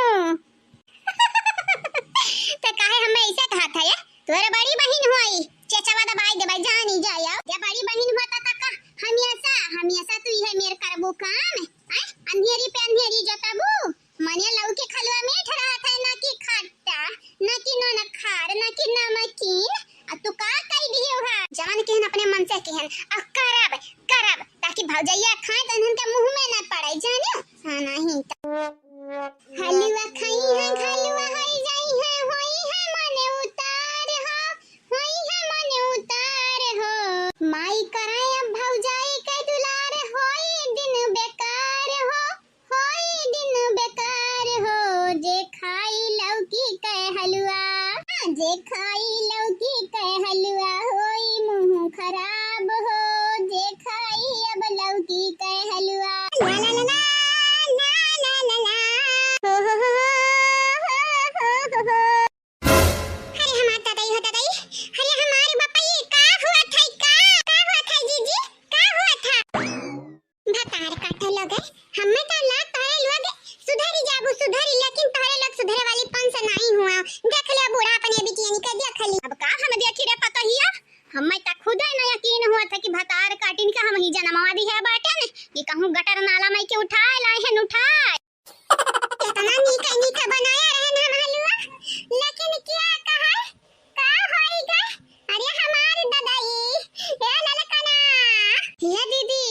ते काहे हमें ऐसे कहा था ये? तोर बड़ी बहिन होई, चेचवा दबाई देबै, जानी जाया। ये बड़ी बहिन होता त का हमेशा, हमेशा तू इहे मेर करबू काम? आय, अंधेरी पे अंधेरी जताबू? मने लौकी खलवा मीठ रहत है, ना कि खट्टा, ना कि नोनखार, ना कि नमकीन। आ तू का कही दिहे हा? जवन केहन अपने मन से केहन, आ करब, करब, ताकि भौजैया खाए त इन्हन के मुँह में ना पड़े, जानियो? हाँ, नहीं त। हलवा खइहे, घलवा होई जइहे, होइहे मने उतार हो, होइहे मने उतार हो। माई कराए अब भौजाई के दुलार, होई दिन बेकार हो, होई दिन बेकार हो। जे खाई लौकी के हलवा, जे खाई लौकी के हलवा, होई मुँह खराब हो। जे खाई अब लौकी के हलवा। ला ला ला ला, ला ला ला ला, हो हो हो हो, हो हो हो। अरे हमार दादाई हो दादाई, अरे हमार बापा, ये का हुआ था, का, का हुआ था जीजी, का हुआ था? भतार काटे लगे, हमें तो लाग तोहरे लोग सुधरी जाबू, सुधरी, लेकिन तोहरे लोग सुधरे वाली पंच नहीं हुआ। देख ले बूढ़ा अपने बिटियन के, देख ली। अब का हम देखी रे पतोहिया, हमें तो खुदे न यकीन हुआ था कि भतार काटिन का हम ही जनमवा दी है बाटे ने, कि कहूँ गटर नाला में के उठाए लाए हैं, उठाए। कितना नीक नीक बनाया रहन हम हलवा, लेकिन क्या कहा, का होई गे? अरे हमार ददाई, ए ललकना। हे दीदी,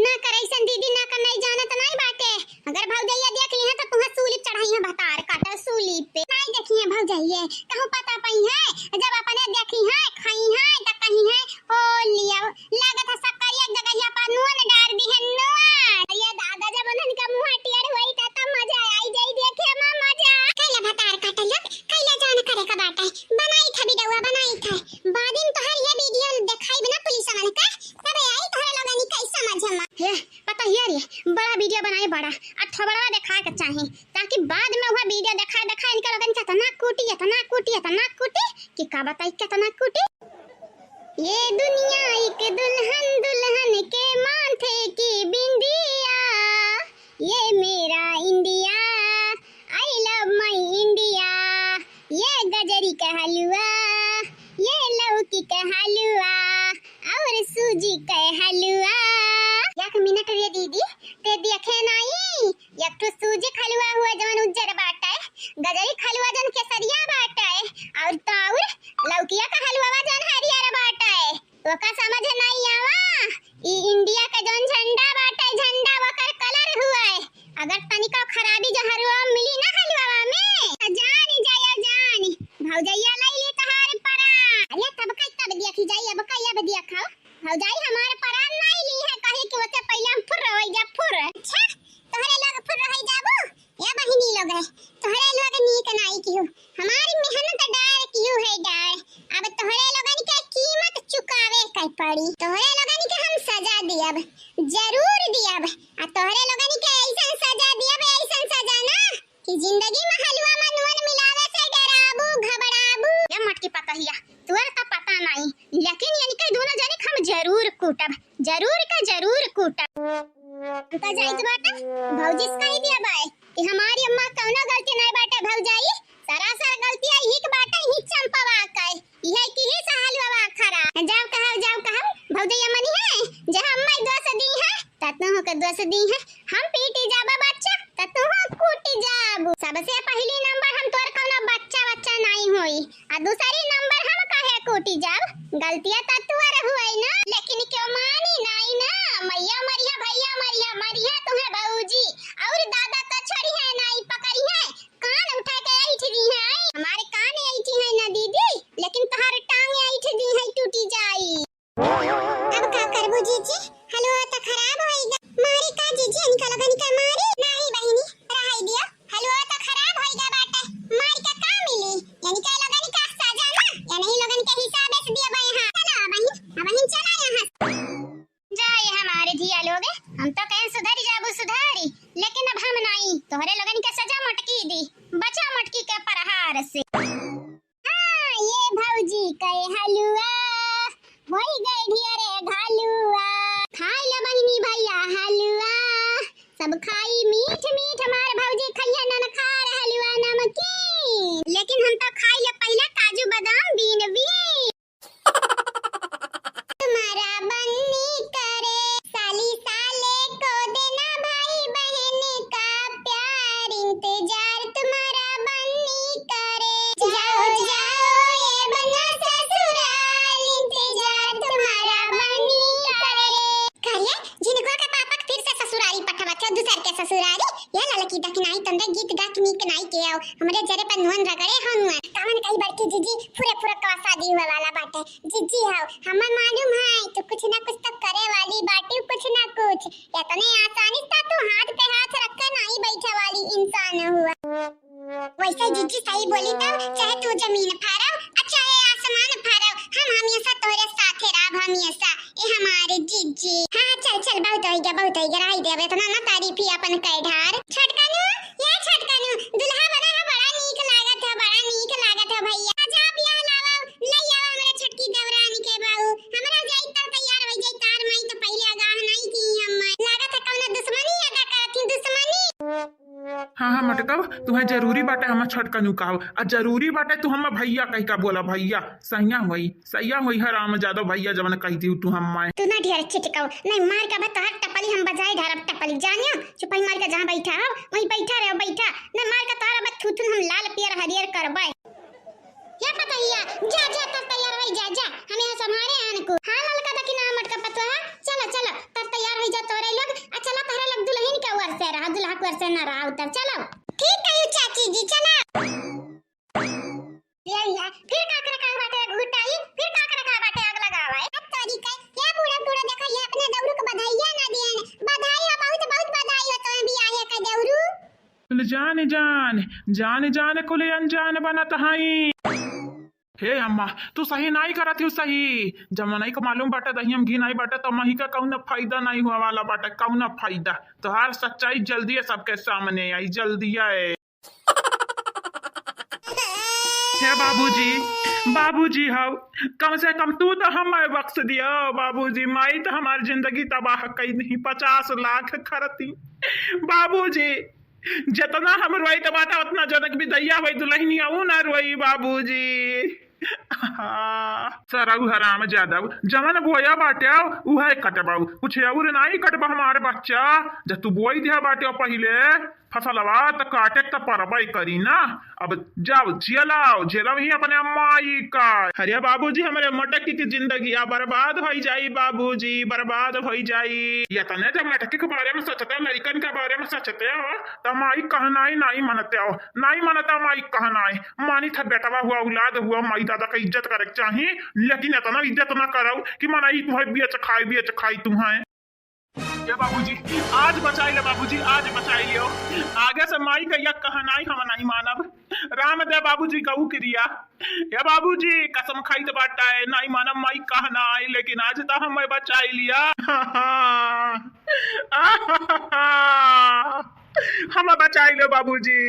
ना कर ऐसन दीदी, ना कर, नहीं जानत नहीं बाटे। अगर भौजैया देख ली है तो तुहें सूली चढ़ाई है, भतार काटा सूली पे। नहीं देखी है भौजैया, कहूँ पता पई है, जब अपने देखी है, खाई है, तो कही है, ओ लिया, लागत है शक्करिया के जगहिया पर नून डार दी है, नून। ये दादा, जब उन्हन का मुँह टेढ़ होई त तब मजा आई जाई देखे में मजा। कैला भतार काटल लोग, कैला जान करे का बाटे। बनाई था वीडियो, बनाई था। बाद में तोहर ये वीडियो देखाई बिना पुलिस वाले का, तबे आई तोहरे लोगन के समझ में। हे, पता है रे, बड़ा वीडियो बनाए बड़ा, आ थोबड़ा देखाए के चाही, ताकि बाद में वह वीडियो देखाए देखाए इनके लोगन के इतना कूटी, इतना कूटी, इतना कूटी कि का बताई कितना कूटी। ये दुनिया एक दुल्हन, दुल्हन के माथे की बिंदिया, ये मेरा इंडिया, I love my India। ये गजरी का हलवा, ये लौकी का हलवा और सूजी का हलवा। एक मिनट रे गजरी क हलुआ जौन केसरिया बाटे, अउर तउर लउकिया क हलुआ जौन हरियर बाटे, ओका समझ नाहीं आवा। ई इंडिया क जौन झंडा बाटे, झंडा ओकर colour हुए। अगर तनिको खराबी जो हलुआ में मिली ना, हलुआ में, त जानी जाया जानी, भौजैया लई ली तोहार परान। अरे तब कई तब देखी जाई, अब कई अब देखा। भौजाई हमार परान नाहीं ली है, कहे कि ओसे पहिले हम फुर्र होइ जा, फुर्र। अच्छा, तोहरे लोग फुर्र होइ जाबू? ए बहिनी लोग है, तोहरे लोग नीक नाहीं किहू, हमारी मेहनत डार किहू है डार। अब तोहरे लोगन के कीमत चुकावे के पड़ी। तोहरे लोगन के हम सजा दियब, जरूर दियब। आ तोहरे लोगन के ऐसन सजा दियब, ऐसन सजा ना कि जिंदगी में हलुआ में नून मिलावे से डराबू, घबराबू। ए मोटकी पतहिया, तोहरे त पता नाहीं, लेकिन इनके दूनो जने क हम जरूर कूटब, जरूर के जरूर कूटब। हम त जाइत बाटे, भौजी से कहि दिया बाय कि हमारी अम्मा कउनो गलती नाहीं बाटे भौजाई, सरासर गलती यही के बाटे, ही चंपवा के, इहे की ही सहलुआ खरा। जाओ कहब, जाओ कहब, भौजैया मनी है, जहाँ अम्मा दोष दी है, त तोहू के दोष दी है। हम पीटी जाबा बच्चा, त तोहू कूटी जाबू। सबसे पहली नंबर हम तोर कउनो बच्चा, बच्चा नाहीं होई, आ दूसरी नंबर हम काहे कूटी जाब? गलतिया त तोर हुए ना, लेकिन क्यों मानी नाहीं ना। मैया मरिया, भैया मरिया, मरिया तुम्हें भौजी, अउर दादा त छोड़ी है नाहीं, पकड़ी है, कान उठा के ऐठ दी है। हमारे कान ऐठी है ना दीदी, लेकिन तोहार टांग ऐठ दी है, टूटी जाई। अब का करबू जीजी, हलुआ त खराब होइगा। मारी का जीजी, इनका लोगन के मारी? नाहीं बहिनी, रहै दियो, हलुआ त खराब होइगा बाटे, मारी का का मिली? इनका लोगन का सजा ना, इनही लोगन के हिसाबे से दिया बा यहाँ। चलो बहिन, अब बहिन चला यहाँ से। जाए हमारे धिया लोग, हम तो कहें सुधरी जाबू सुधारी, लेकिन अब हम नाहीं, तोहरे लोगन के सजा मोटकी दी, बचा मोटकी के प्रहार से। हाँ, ये भौजी के हलुआ, होई गए ढेरे घलुआ। खाई ले बहिनी भैया हलुआ, सब खाई मीठ मीठ, हमार भौजी खइहे ननखार हलुआ नमकीन। लेकिन हम तो खाई ले पहिले काजू बादाम बीन बीन। तुम्हारा बन्नी करे, साली साले को देना, भाई बहन का प्यार, इंतजार तुम्हारा बन्नी करे। जाओ, जाओ, ये बन्ना ससुराल, इंतजार तुम्हारा बन्नी करे। का रे, झिनकुआ के पापा के फिर से ससुरारी पठवत हो, दूसर के ससुरारी? ये ललकी दखिनाई तंदे गीत गा के नीक नाई के आओ, हमरे जरे पर नुअन रगड़े हो नुअन। कामन कही बड़की जीजी, फुरे फुरे का शादी हुए वाला बाटे। जीजी हो, हमें मालूम है, तू कुछ ना कुछ तो करे वाली बाटी, कुछ ना कुछ। इतने आसानी से तू हाथ पे हाथ रख के नाई बैठे वाली इंसान हुआ। वैसे जीजी सही बोली तो, चाहे तू जमीन फाड़ो, आ चाहे आसमान फाड़ो, हम हमेशा तोरे साथे रहब, हमेशा। ए हमारे जीजी। हाँ, चल, चल, बहुत होइगा, बहुत होइगा, रही देब, इतना ना तारीफ ही अपन कह ढार। छोटकनू, ये छोटकनू, दुल्हा बना है, बड़ा नीक लागत है, बड़ा नीक लागत है भैया। जा बियाह लावा, ले आवा हमरे छोटकी देवरानी के बहू। हमरा जाई तब तैयार हो जाई, तार माई तो पहले आगाह नहीं की हम। लागत है कौनो दुश्मनी अदा करत ही, दुश्मनी। हाँ, हाँ, मटकब, तुम्हें जरूरी बाटे हम छोटकनू कहब, आ जरूरी बाटे तू हम भैया कह का बोला, भैया। सैया होई, सैया होई, हराम जादो भैया जवन कह दियो तू हम। तू ना ढेर चिटकाओ, नहीं मार के बता हर टपली हम बजाए ढारब टपली, जानियो? चुपाई मार के जहाँ बैठा हो, वहीं बैठा रहो, बैठा। नहीं मार के तोहरा बस थूथुन हम लाल पियर हरियर करबे। हे पतहिया, जा, जा, तब तैयार होई, जा, जा, हम यहाँ संभारे आन को। हाँ, ललका दखिना मटका पतोहा, चलो, चलो, तब तैयार होई जा तोरे लोग, आ चलो तोहरे लोग दुल्हन के ओर से रहा, दुल्हा के ओर से ना रहा उतर, चलो। ठीक कही चाची जी, चला। ये, ये, फिर का करे का बाटे घुटाई, फिर का करे का बाटे आग लगावा है। अब तोरी का, ये बूढ़ा, बूढ़ा देखा, ये अपने दौरू को बधाइया ना दिए, बधाई हो, बहुत, बहुत बधाई हो तुम्हें भी आए का दौरू। कुल जान जान, जान जान कुल अनजान बनत हई। हे अम्मा, तू सही नाई करत हऊ सही। जब मनई को मालूम बाटे दहियम घी नाई बाटे, तो मही का कौनो फायदा नाई हुआ वाला बाटे, कौनो फायदा। तोहार सच्चाई जल्दी है सबके सामने आई, जल्दी है। हे बाबूजी, बाबूजी हऊ, कम से कम तू तो हमें बख्श दियो बाबूजी। माई तो हमार जिंदगी तबाह कई दी, पचास लाख खरती बाबूजी। जितना हम रोइत बाटा, उतना जनक भी दैया होई दुल्हनिया, ऊ ना रोई बाबूजी। हाँ। सरऊ हराम जादव, जवन बोया बाटे, उहे कटबऊ, कुछ और नाई कटबा हमार बच्चा। जब तू बोई दिया बाटे पहिले, फसलवा त काटे त परबे करी ना। अब जाओ, झेलाओ, झेलाओ ही अपने माई का। अरे बाबूजी, हमरे मटकी की जिंदगिया बर्बाद होई जाई बाबूजी, बर्बाद होई जाई। यतने जब मटकी के बारे में सोचते हो, लड़िकन के बारे में सोचते हो, त माई कहनाई नाई मनते हो, नाई मनता माई कहनाई। मानी था बेटवा हुआ, औलाद हुआ, माई दादा का इज्जत करे के चाही, लेकिन इतना इज्जत ना करो कि मना ई तुम्हें बेच खाई, बेच खाई तुम्हें। ए बाबूजी, आज बचाई ले बाबूजी, आज बचाई लियो। आगे से माई का यह कहनाई हम नहीं मानब। राम दे बाबूजी गऊ क्रिया। ए बाबूजी, कसम खाई तो बाटा है, नहीं मानब माई कहनाई, लेकिन आज तो हम बचाई लिया। हम बचाई लो बाबूजी,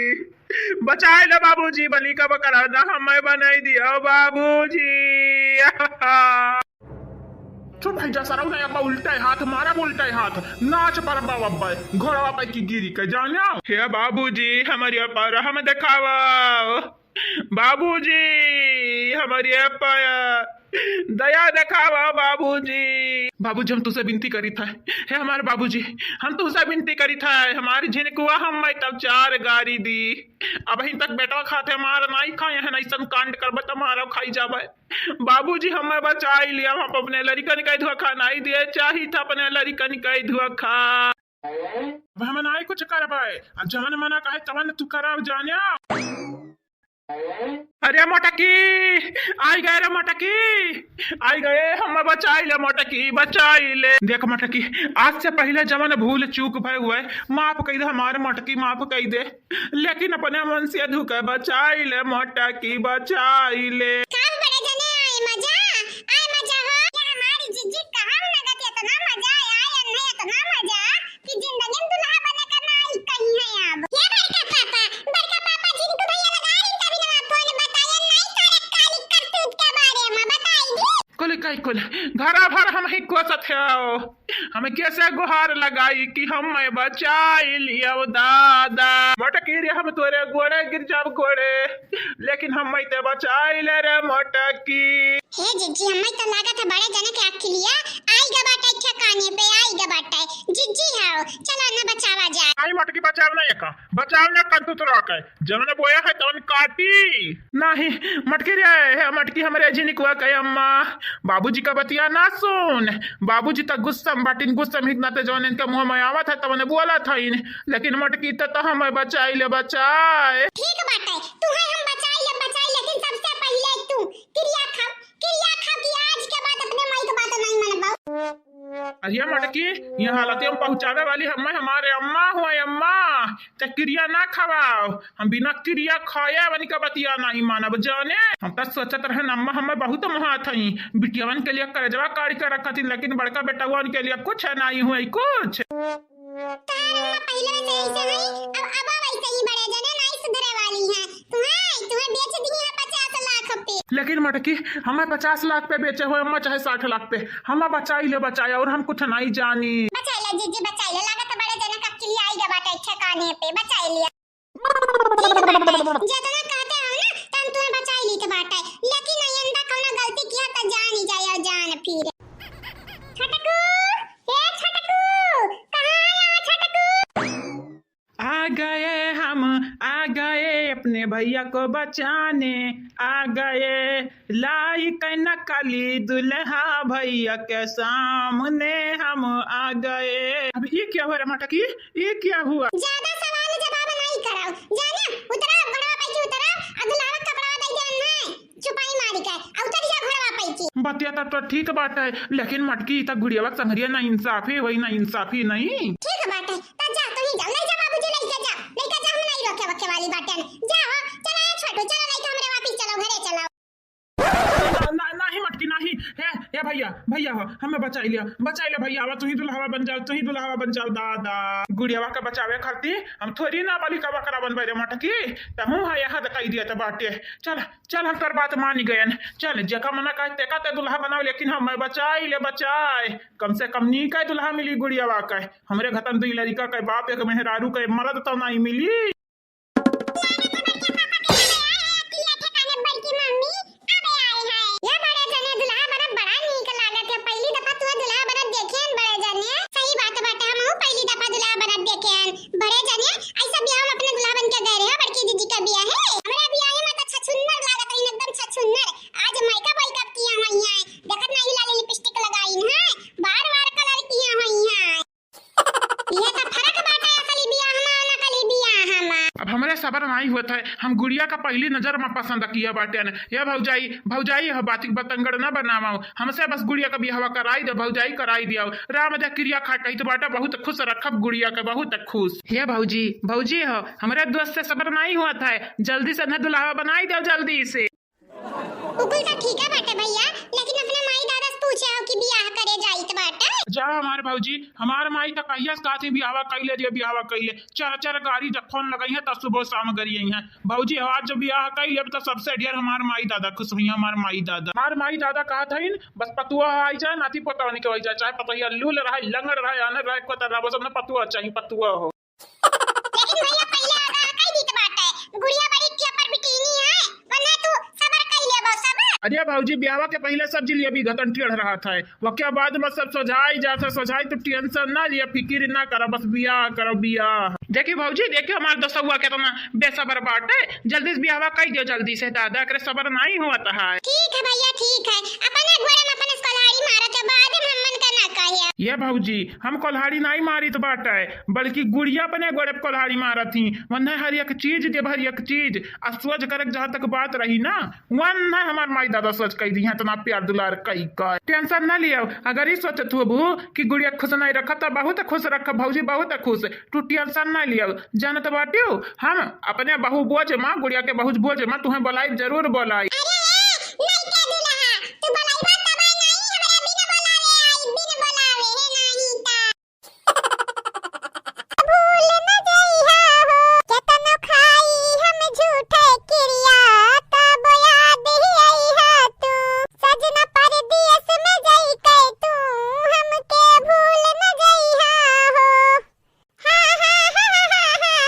बचाई लो बाबूजी, बलि का बकरा ना हमें बनाई दियो बाबूजी। चुप है जा सरऊ ना, अब्बा उल्टा हाथ मारा, उल्टा हाथ नाच पर बाबा घोड़वा पे की गिरी के जाना। हे बाबूजी, हमारे पर हम दिखावा। बाबूजी, हमरे पर दया देखावा बाबूजी। बाबूजी, हम तुसे विनती करी था, हे हमारे बाबूजी, हम तुसे विनती करी था, हमारी झिनकुआ हम मैं तब चार गारी दी। अबहीं तक बेटवा खाते हमार नाई खाए हैं, ऐसन कांड करबे त मारो खाई जाबे। बाबूजी, हमें बचाई लिया, हम अपने लड़िकन का धोखा नहीं दिए, चाही था अपने लड़िकन का धोखा। अब हम नाई कुछ करबे, अब जवन मना कहे तवन तू करब जान्या। अरे मोटकी, आई गए रे मोटकी, आई गए, हम बचाई ले मोटकी, बचाई ले। देख मोटकी, आज से पहिले जवन भूल चूक भय हुए, माफ कई दे हमारे मोटकी, माफ कई दे, लेकिन अपने मन से धुके बचाई ले मोटकी, बचाई ले। का बड़े जने आए मजा, आए मजा हो। ये हमारी जिज्जी कहाँ लगत इतना मजा आया, इतना मजा कि जिंदगी में दुल्हा बने का नाई कहीं है अब। ये बड़का पापा, बड़का पापा जिनको भैया लगा रही तभी ना फोन बताया, नाई सारे काली करतूत के बारे में बताई दी। कुल काई कुल, घरा भर हम ही कोसत है। हम कैसे गुहार लगाई कि हम मैं बचाई लियो दादा। मोटकी रे हम तोरे गोड़े गिर जाब गोड़े, लेकिन हम मैं ते बचाई ले रे मोटकी। हे जिज्जी, हमें तो लागत है बड़े जने के अखिलिया आई गा बाटे ठिकाने पे, आई गा बाटे। जिज्जी हाओ, चलो ना बचावा जाए। आई मोटकी बचाव ना एका, बचाव ना कंतु तो रखे। जवन बोया है तवन काटी। नाही, मटकी रे, हे मटकी हमरे झिनिकुआ के अम्मा। बाबूजी का बतिया ना सुन। बाबूजी त गुस्सा में बाटिन, गुस्सा में इतना ते जवन इनके मुंह में आवत है तवन बोलत हइन। लेकिन मटकी त, त हमें बचाई ले बचाए। ठीक बाटे, तू है हम बचाई ले बचाई, लेकिन सबसे पहिले तू किरिया खा। किरिया खा कि आज के बाद अपने माई के बात नहीं मनबा। अरे मटकी, यहाँ हालत हम पहुँचावे वाली हमें हमारे अम्मा हुए अम्मा, ते किरिया ना खवाओ। हम बिना किरिया खाए वनी का बतिया नहीं मानब जाने। हम तो सोचत रहन अम्मा हमें बहुत मोहात हई, बिटियावन के लिए करेजवा काढ़ के रखत हई, लेकिन बड़का बेटवन के लिए कुछ नहीं हुए कुछ। तार अम्मा पहिले से ऐसे हई, अब, अब वैसे ही बड़े जने नहीं सुधरे वाली हैं। तुम्हें, तुम्हें बेच दी है पचास लाख पे। लेकिन मटकी, हमें पचास लाख पे बेचे हो अम्मा, चाहे साठ लाख पे, हमें बचाई ले बचाए, और हम कुछ नहीं जानी। बचाई ले जिज्जी, बचाई ले, लागत बड़े जने का किरिया आई गा बाटे ठिकाने पे, बचाई लिया। ठीक बाटे, जितना कहते हो ना, तन तुम्हें बचाई ली तो बाटे, लेकिन आइंदा कौनो गलती किया तो जान ही जाए और जान फिर। छोटकू, ए छोटकू, कहाँ आया हो छोटकू? आ गए हम, आ गए अपने भैया को बचाने, आ गए, लाई के नकली दुल्हा भैया के सामने हम आ गए। अब ये क्या हुआ रे मटकी, ये क्या हुआ? ज्यादा सवाल जवाब नहीं कराओ, जाना उतरा घोड़वा पे की उतरा, अगलावा कपड़ा दे दे नहीं। चुपाई मारी के, आ उतर जा घोड़वा पै की। बतिया तब तो ठीक बाटे, लेकिन मटकी, ई त गुड़ियावा के संगरिया ना इंसाफी होई, ना इंसाफी नहीं। ठीक बाटे, त जा, तू ही जा, ले जा बाबूजी, ले जा, जा, ले जा, हम नहीं रोके वके वाली बाटे। जा हो, चला ए छोटू, चला, ले के हमरे वापिस चलो, घरे चलो। ना, ना, नहीं मटकी, नहीं। हे, हे भैया, भैया हो, हमें बचाई लिया, बचाई लिया भैया, आवा, तू ही दुल्हावा बन जाओ, तू ही दुल्हावा बन जाओ, दादा। गुड़ियावा के बचावे खातिर हम थोड़ी ना बलि का बकरा बनबे रे मटकी, तहूँ है यहाँ दिखाई दिया त बाटे। चल, चल, हम तोर बात मानी गयन। चल, जेका मना कहे तेका ते दुल्हा बनाओ, लेकिन हमें बचाई ले बचाए। कम से कम नीक दुल्हा मिली गुड़ियावा के। हमरे घतन दुई लड़िका के बाप, एक मेहरारू के मरद तो नहीं मिली। ये बड़े जने दुल्हा बनत बड़ा नीक लागत है। पहली दफा तू दुल्हा बनत देखे हन बड़े जने। सही बात बाटे, हमहू पहली दफा दुल्हा बनत देखे हन बड़े जने। ऐसा बियाह हम गुड़िया का पहली नजर में पसंद किया बाटेन। ये भौजाई, भौजाई हो, बातिक बतंगड़ न बनावा, हमसे बस गुड़िया का बियाहवा कराई दे भौजाई, कराई दिया। राम दे किरिया खा कही तो बाटा बहुत खुश रखब गुड़िया के, बहुत खुश। हे भौजी, भौजी हो, हमरे दोस्त से सबर नहीं हुआ था, जल्दी से न दुल्हावा बनाई दे जल्दी से। उ कुल त ठीक है बाटे भैया, लेकिन अपने माई दादा से पूछे हो कि बियाह करे जाइत बाटे? जा हमार भौजी, हमार माई त कहिया से कहत ही बियाहवा कइले दिया, बियाहवा कइले। चार चार गाड़ी जब फोन लगई है त सुबह शाम गरी आई है। भौजी आज जो बियाह कइले अब त सबसे ढेर हमार माई दादा खुश हुई है, हमार माई दादा। हमार माई दादा कहत हइन बस पतुआ आई जाए, नाती पोतवा निकल जाए, चाहे पतोहिया लूल रहे, लंगड़ रहे, आनर रहे, कोतर रहे, बस अपना पतुआ चाहिए, पतुआ हो। लेकिन भैया पहिले आगा कई दीत बाटे, गुड़िया बड़ी चपर बिटीनी है, वरना तू सबर कई लेबो सबर। अरे भौजी, बियाहवा के पहिले सब जिलेबी घतन टेढ़ रहत है, वके बाद में सब सोझाई जात है, सोझाई। तू tension ना लिया, फिकिर ना करा, बस बियाह करो बियाह। देखी भौजी, देखी हमार दसौआ केतना बेसबर बाटे, जल्दी से बियाहवा कई दियो जल्दी से दादा, एकरे सबर नाई होत है। ठीक है भैया, ठीक है, अपने गोड़े में अपने कोल्हाड़ी मारत है, बाद में हमन का ना कहे। ये भौजी, हम कोल्हाड़ी नाई मारित बाटे, बल्कि गुड़िया अपने गोड़े पे कोल्हाड़ी मारत ही। वन्ने हर एक चीज देब, हर एक चीज। आ सोच करक जहाँ तक बात रही ना, वन्ने हमार माई दादा सोच कई दी है, इतना प्यार दुलार कई कर। Tension ना लियो, अगर ई सोचत होबू कि गुड़िया खुश नहीं रखब, तो बहुत खुश रखब भौजी, बहुत खुश। तू tension ना लियो, जानत बाटियो, हम अपने बहू बोझ माँ, गुड़िया के बहू बोझ माँ, तुहें बोलाई, जरूर बोलाई। अरे, नहीं के दुल्हा, तू बोलाइबा तबे नहीं, हमरा बिन बोलावे आई, बिन बोलावे है नहीं ता। भूल न जइहा हो, केतनो खाई हम झूठे किरिया, तब याद ही अइहा तू। सजना परदेस में जाइके तू, हमके भूल न जइहा हो। हा, हा, हा, ला, ला, ला।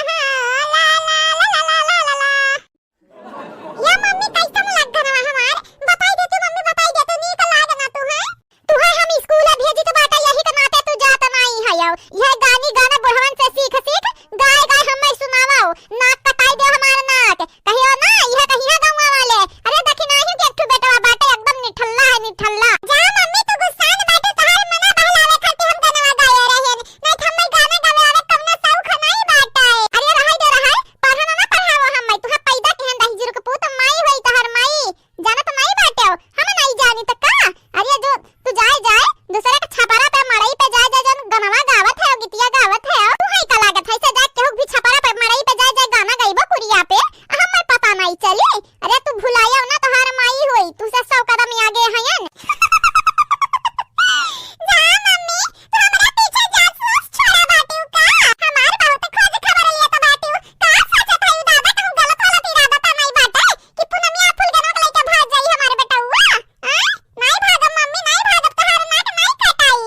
या मम्मी, कैसन लाग गनवा हमार? बताई दे तू मम्मी, बताई दे तू, नीक लाग ना तू, हैं? तुहे हम स्कूल भेजित बाटा, यही के नाते तू जात नाई हयो। यह गानी गाना बुढ़वन से सीख सीख, गाय गाय हमें सुनावो। नाक कटाई दे हमार नाक। कहियो ना, यह कहिया गाँव वाले। अरे देखी नाही कि एक ठो बेटवा बाटे, एकदम निठल्ला है, निठल्ला। जा मम्मी, तू गुस्सान बाटे, तोहार मना बहलावे खातिर हम गनवा गाए रहेन। नहीं तो हमें गाना गावे आवे कवनो शौक नहीं बाटे। अरे रहै दे, रहै, पढ़ना ना पढ़ावो हमें, तुहे पैदा केहन दहिजरू के पूत, माई होई तोहार माई। जानत नहीं बाटे, हम नहीं जानी त का? अरे जो तू जाए, जाए, दूसरे के छपरा पे, मड़ई पे जाए, जाए, जौन गनवा गावत है, गीतिया गावत है, तू है का लागत है, से जाए केहू भी छपरा पे, मड़ई पे जाए, जाए, गाना गाइबो कुरिया पे, आ हमें पता नहीं चली? अरे तू भुलायो ना, तोहार माई होई, तू से सौ कदम आगे हयन। जा मम्मी, तू हमरा पीछे जासूस छोड़ा बाटिउ का? हमार बहुत खोज खबर लेत बाटिउ। का सोचत हई दादा, कहूँ गलत वलत इरादा त नाई बाटे कि पूनमिया फूल के नोक लइके भाग जाई हमार बेटउआ? आय? नाई भागब मम्मी, नाई भागब, तोहार नाक नाई कटाई।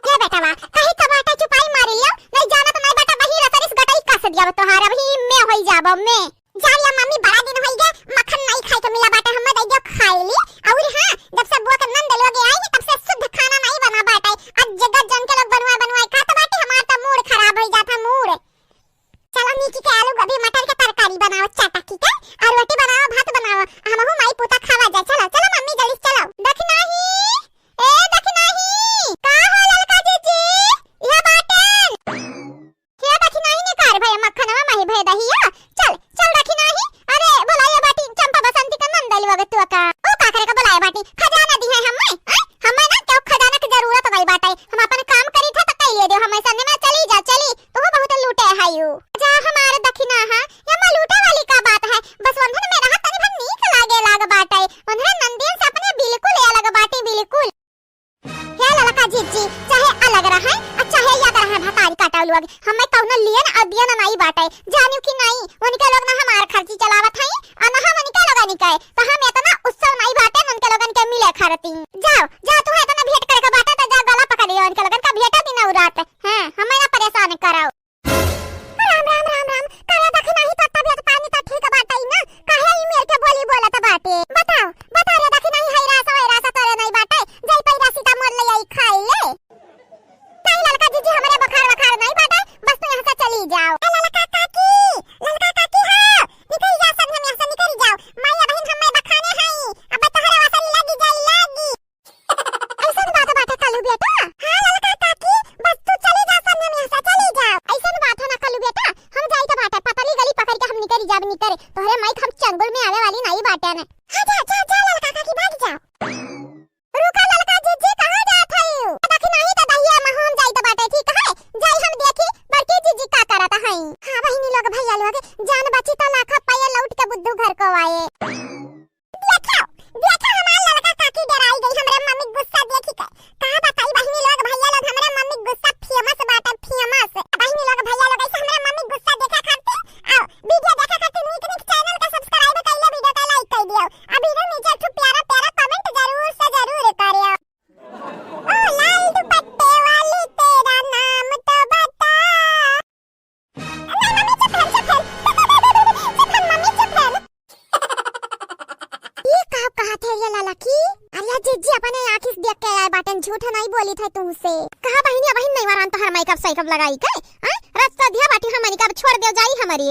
ये बेटवा, कहीं का बाटा चुपाई मारी लियो, नाई जानत नाई बाटा, वही रसरिस गटई कस दिया तोहार, अभी मैं होई जाबो मैं। जाओ या मम्मी, बड़ा दिन होई गए, मक्खन नाई खाए के मिला बाटे, हमें दे दियो खाए ली। और हाँ, जब से बुआ के नंद लोग आई है, तब से शुद्ध खाना नाई बना बाटे। आज जगत जन के लोग बनवाए बनवाए खात बाटे, हमार तो मूड खराब होई जात है, मूड। चलो नीकी के आलू गोभी मटर के तरकारी बनाओ, चटकी के, और रोटी बनाओ, भात बनाओ, हमहू माई पूता खावा जाए। चलो, चलो मम्मी, जल्दी से चलो। दखिनाही, ए दखिनाही, का हो ललका जीजी? यह बाटन। हे दखिनाही ने कार भय मक्खनवा माही भय दहिया। चल, चल दखिनाही। अरे, बोलाया बाटी चंपा बसंती का नंद लोग तो का। ओ का करे का बोलाया बाटी? खजाना दी है हमें, हैं? हमें ना क्यों खजाना की जरूरत नहीं बाटे। हम अपन काम करी था तो कह लिए दो हमें, सन्ने में चली जा, चली। तू बहुत लूटे है यू। जा हमारे दखिना है, ये मैं लूटे वाली का बात है। बस वंधन में रहा तनी निकरे, तोहरे माई के हम चंगुल में आवे वाली नाई बाटे ने। हाँ, जा, जा, जा, ललका काकी, भाग जाओ। रुका ललका जीजी, कहाँ जात हइउ? देखी नाहीं त दहिया में हम जाइत बाटे, ठीक है? जाई हम देखी, बड़की जीजी का करत हई। हाँ, बहिनी लोग, भैया लोग, जान बची त लाखा पाए, लौट के बुद्धू घर को आए। देखो, देखो, हमार ललका काकी डेराई गई, हमरे मम्मी गुस्सा देखी के। का बताई बहिनी लोग, भैया लोग, हमरे मम्मी गुस्सा famous बाटे, famous। बहिनी लोग, भैया लोग, ऐसे हमरे मम्मी गुस्सा देखा खातिर, आओ, video देखा खातिर नीक नीक channel का subscribe कर ले, video का like कर दियो। आ video नीचे एक ठो प्यारा प्यारा comment जरूर से जरूर करियो। ओ लाल दुपट्टे वाली, तेरा नाम तो बता। नहीं, मम्मी, चुप है, चुप है। चुप है, मम्मी, चुप है। ई का कहत है ये ललकी? अरे जीजी, अपने आँखी से देख के आए बाटेन, झूठ नहीं बोली थे तुमसे। कहा बहिनी, बहिन नहीं वरान तोहर makeup साइकअप लगाई के? हैं? रस्ता दिया बाटी हमनी का, अब छोड़ दे जाई हमारी।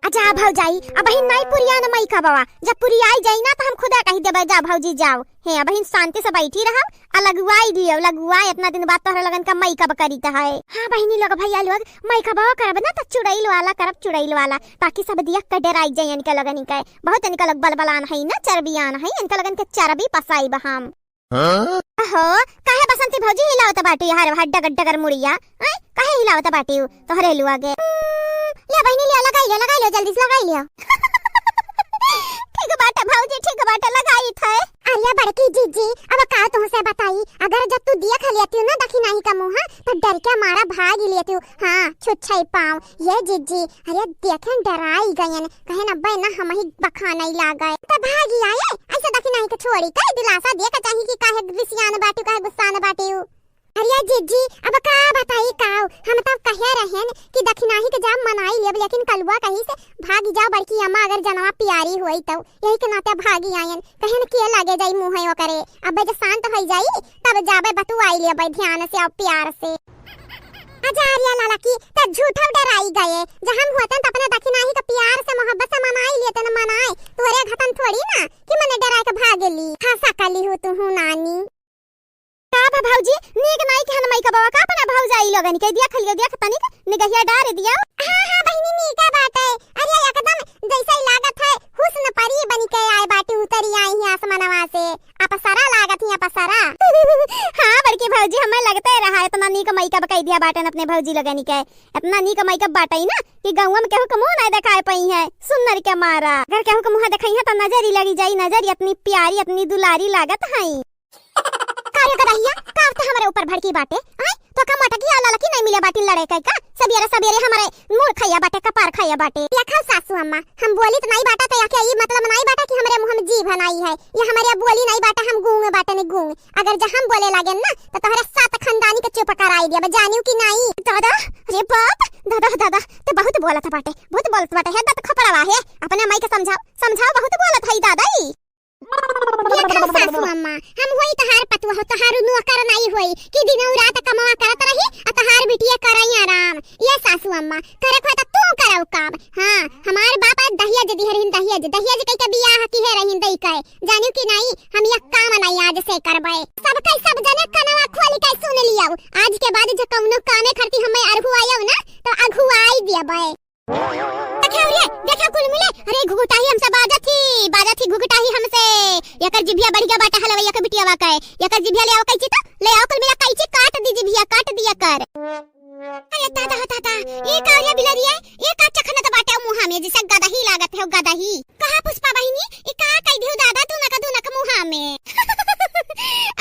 अच्छा भौजाई, अब बहिन नहीं पुरिया न makeup बवा, जब पुरियाई जाई ना तो हम खुदा कही देबे, जा भौजी जाओ। हे, अबहिन शांति से बैठी रहब, आ लगुआई दियो, लगुआई, इतना दिन बाद तोहरे लगन का makeup करीत है। हाँ बहिनी लोग, भैया लोग, makeupवा करब ना त चुड़ैल वाला करब, चुड़ैल वाला, ताकि सब देख के डेराई जाए इनके लगन के। बहुत इनके लोग बलबलान है ना, चर्बियान है, इनके लगन के चर्बी पसाइब हम। हाँ? अहो, काहे बसंती भौजी हिलावत बाटी यार, वहाँ डगर डगर मुड़िया, हैं? काहे हिलावत बाटी उ? तोहरे लुआ गे। हम्म, ले बहिनी, ले, लगाई ले, लगाई ले, जल्दी से लगाई ले। ठीक बाटे भौजी, ठीक बाटे, लगाई थे। अरे बड़की जीजी, अब का तुमसे बताई, अगर जब तू देख लेती ना दखिनाही का मुँह, तो डर के मारा भाग लेती। हाँ, छुच्छई पाँव। ये जीजी, अरे देखेन डराई गयन, कहेन अब्बे ना हमही बखानई लागय। त भागी आए, ऐसे दखिनाही के छोड़ी, कई दिलासा दे के चाही कि काहे रिसियान बाटी, काहे गुस्सान बाटी। अरे जीजी, अब का बताई काव, हम तब कहे रहेन कि दखिनाही के जाब मनाई लेब, लेकिन कलुआ कहीं से भागी जाओ बड़की अम्मा, अगर जनवा प्यारी होई तो, यही के नाते भागी आयन। कहेन के लागे जाई मुँह ओकरे, अब जब शांत होई जाई तब जाबे बतुआई लेबे ध्यान से और प्यार से। अच्छा अरिया ललकी, त झूठा डराई गए, जब हम होतन त अपने दखिनाही के प्यार से मोहब्बत से मनाई लेतन, मनाए, तोरे घतन थोड़ी ना कि मने डराए के भागेली। हाँ सकली हो तू हूँ नानी। का बा भौजी, नीक नाई के हन makeupवा का अपना भौजाई लोगन के? देख लियो, देख तनिक निगहिया डार दियो। हाँ, हाँ, बहिनी, नीका बाटे। अरे, एकदम जैसे ही लागत है, हुस्न परी बन के आए बाटी, उतरी आई ही आसमानवा से। अप्सरा लागत ही, अप्सरा। हाँ, बड़की भौजी, हमें लगते रहा, इतना नीक makeup कई दिया बाटन अपने भौजी लोगन के। इतना नीक makeup बाटे ना कि गौवा में केहू के मुँह ना देखाए पाई है, सुन्नर के मारा। अगर केहू के मुँह देखाई है, तो नजर ही लगी जाई, नजर ही इतनी प्यारी, इतनी दुलारी लागत है। का रे गदहिया, का तो हमरे ऊपर भड़की बाटे? आय, तो का मटकी आ ललकी नहीं मिले बाटी लड़े के का? सबेरे सबेरे हमरे मूड़ खैया बाटे, कपार खैया बाटे। देखा सासू अम्मा, हम बोली तो नहीं बाटा तो या क्या ई मतलब नहीं बाटा कि हमरे मुँह में जीभ नहीं है? ये हमरे बोली नहीं बाटा, हम गूंग बाटे नहीं गूंग। अगर जब हम बोले लागे ना तो तोहरे सात खानदानी के चुप कराई दिया, जानियो कि नहीं? दादा, रे बाप, दादा, दादा, ते बहुत बोलत बाटे, बहुत बोलत बाटे। हे दत खपड़वा हे, अपने माई के समझाओ, समझाओ, बहुत बोलत है दादा ई। देखा सासू अम्मा, हम होई तहार पतुआ हो, तहार नौकर नहीं होई कि दिनों रात कमवा करत रही आ तहार बिटिया करई आराम। ये सासू अम्मा, करे को तो तू करऊ काम। हाँ, हमार बाप आज दहेज दिहे रहिन, दहेज, दहेज कई के बियाह किहे रहिन दई के। जानियो कि नहीं, हम यह काम नहीं आज से करबे। सब कई सब जने कनवा खोल के सुन लियो, आज के बाद जो कौनो कामे खरती हमें अरहुआयो ना, तो अघुआई दियबे। देखा रे, देखा कुल मिले, अरे घुघुटाही हमसे बाजत ही, बाजत ही घुघुटाही हमसे। एकर जिभिया बढ़िया बाटे हलवैया के बिटियावा के। एकर जिभिया ले आओ कैंची तो, ले आओ कुल मिला कैंची, काट दी जिभिया, काट दी एकर। अरे दादा हो दादा, ये का रे बिलरिया, ये का चखनत बाटे मुँह में, जैसे गदही लागत है, गदही। कहा पुष्पा बहिनी, ये का कह दियो दादा, दुनक दुनक मुँह में।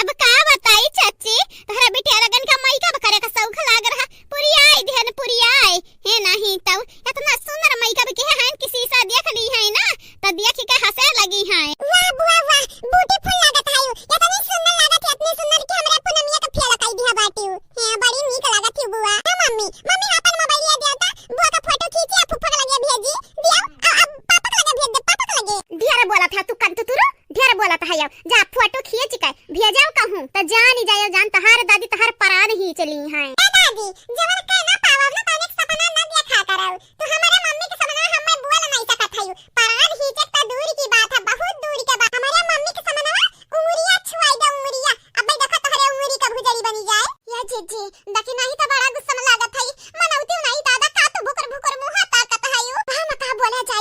अब का बताई चाची, तोहरा बिटिया लगन का makeup करे का शौक लाग रहा, पुरियाई दिहन पुरियाई। हे नहीं तउ, इतना सुंदर makeup किहे हैं कि शीशा देख ली है ना, त देख के हंसे लगी है। वाह बुआ वाह, beautiful लागत है, इतनी सुंदर लागत है, इतनी सुंदर कि हमरे पूनमिया के फेल कई दिया बाटिउ। हे बड़ी नीक लागत है बुआ। ए मम्मी, मम्मी अपन मोबाइल ले दिया त, बुआ का फोटो खींची आ फुफ्फा के लगे भेजी, दिया, आ, अब पापा के लगे भेज दे, पापा के लगे। ढेर बोलत है तू, कंतुतुरु, ढेर बोलत है, जा फोटो खींच के भेजाओ कहूँ, त जान ही जायो जान, तहार दादी तहार परान ही चली हैं। ए दादी, जवन के ना पावब ना, तनिक सपना ना देखा करौ। तू हमरे मम्मी के समनवा हमें बोल नहीं सकत हयू। परान ही चक त दूर की बात है, बहुत दूर के बात। हमरे मम्मी के समनवा उंगरिया छुआई दे, उंगरिया। अबे देखो तोहरे उंगरी का भुजड़ी बनी जाए। ये जीजी, देखी नहीं तो बड़ा गुस्सा में लागत है। मनौती नहीं दादा, का तू भुकुर भुकुर मुँह ताकत हयू। हम का बोला जाए?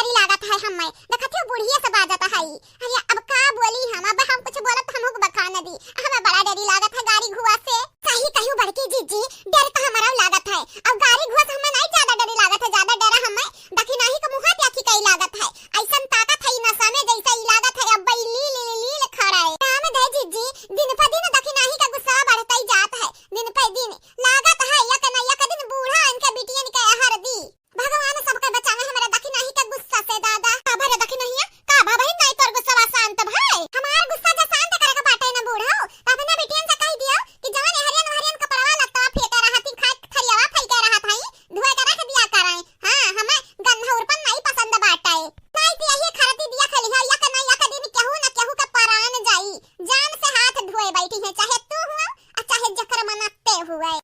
डरी लागत है हमें। देखत हो बुढ़िया से बाजत है। अरे अब का बोली हम, अब हम कुछ बोलब त हमहू के बका न दी। हमें बड़ा डरी लागत है गारी घुआ से। सही कहियो बड़की जीजी, डर त हमरो लागत है। अब गारी घुआ से हमें नहीं ज्यादा डरी लागत है, ज्यादा डर हमें दखिनाही के मुँहा देखी कई लागत है। ऐसन ताकत है ई नसा में, जैसे ई लागत है अब ई लील, लील, लील खड़ा है। राम दे जीजी, दिन प दिन दखिनाही का गुस्सा बढ़ते ही जात है। दिन पे दिन लागत है, एक न एक दिन बूढ़ा इनके बिटियन के अहर दी। भगवान सबके बचावे हमरे दखिनाही के गुस्सा से दादा। का भरे दखिनहिया, का भा बहिन, नहीं तोर गुस्सा शांत भाई? हमार गुस्सा जा शांत करे के बाटे न बूढ़ो, त अपने बिटियन से कह दियो कि जवन एहरियन ओहरियन कपड़वा लत्ता फेंके रहत ही, खाए थरियावा फेंके रहत हई, धोए के रख दिया कराई। हाँ, हमें गंधौरपन नहीं पसंद बाटे। नहीं त यही खरती दिया खलिहा, एक न एक दिन केहू न केहू के परान जाई, जान से हाथ धोए बैठी है, चाहे तू हुआ और चाहे जकर मनते हुए।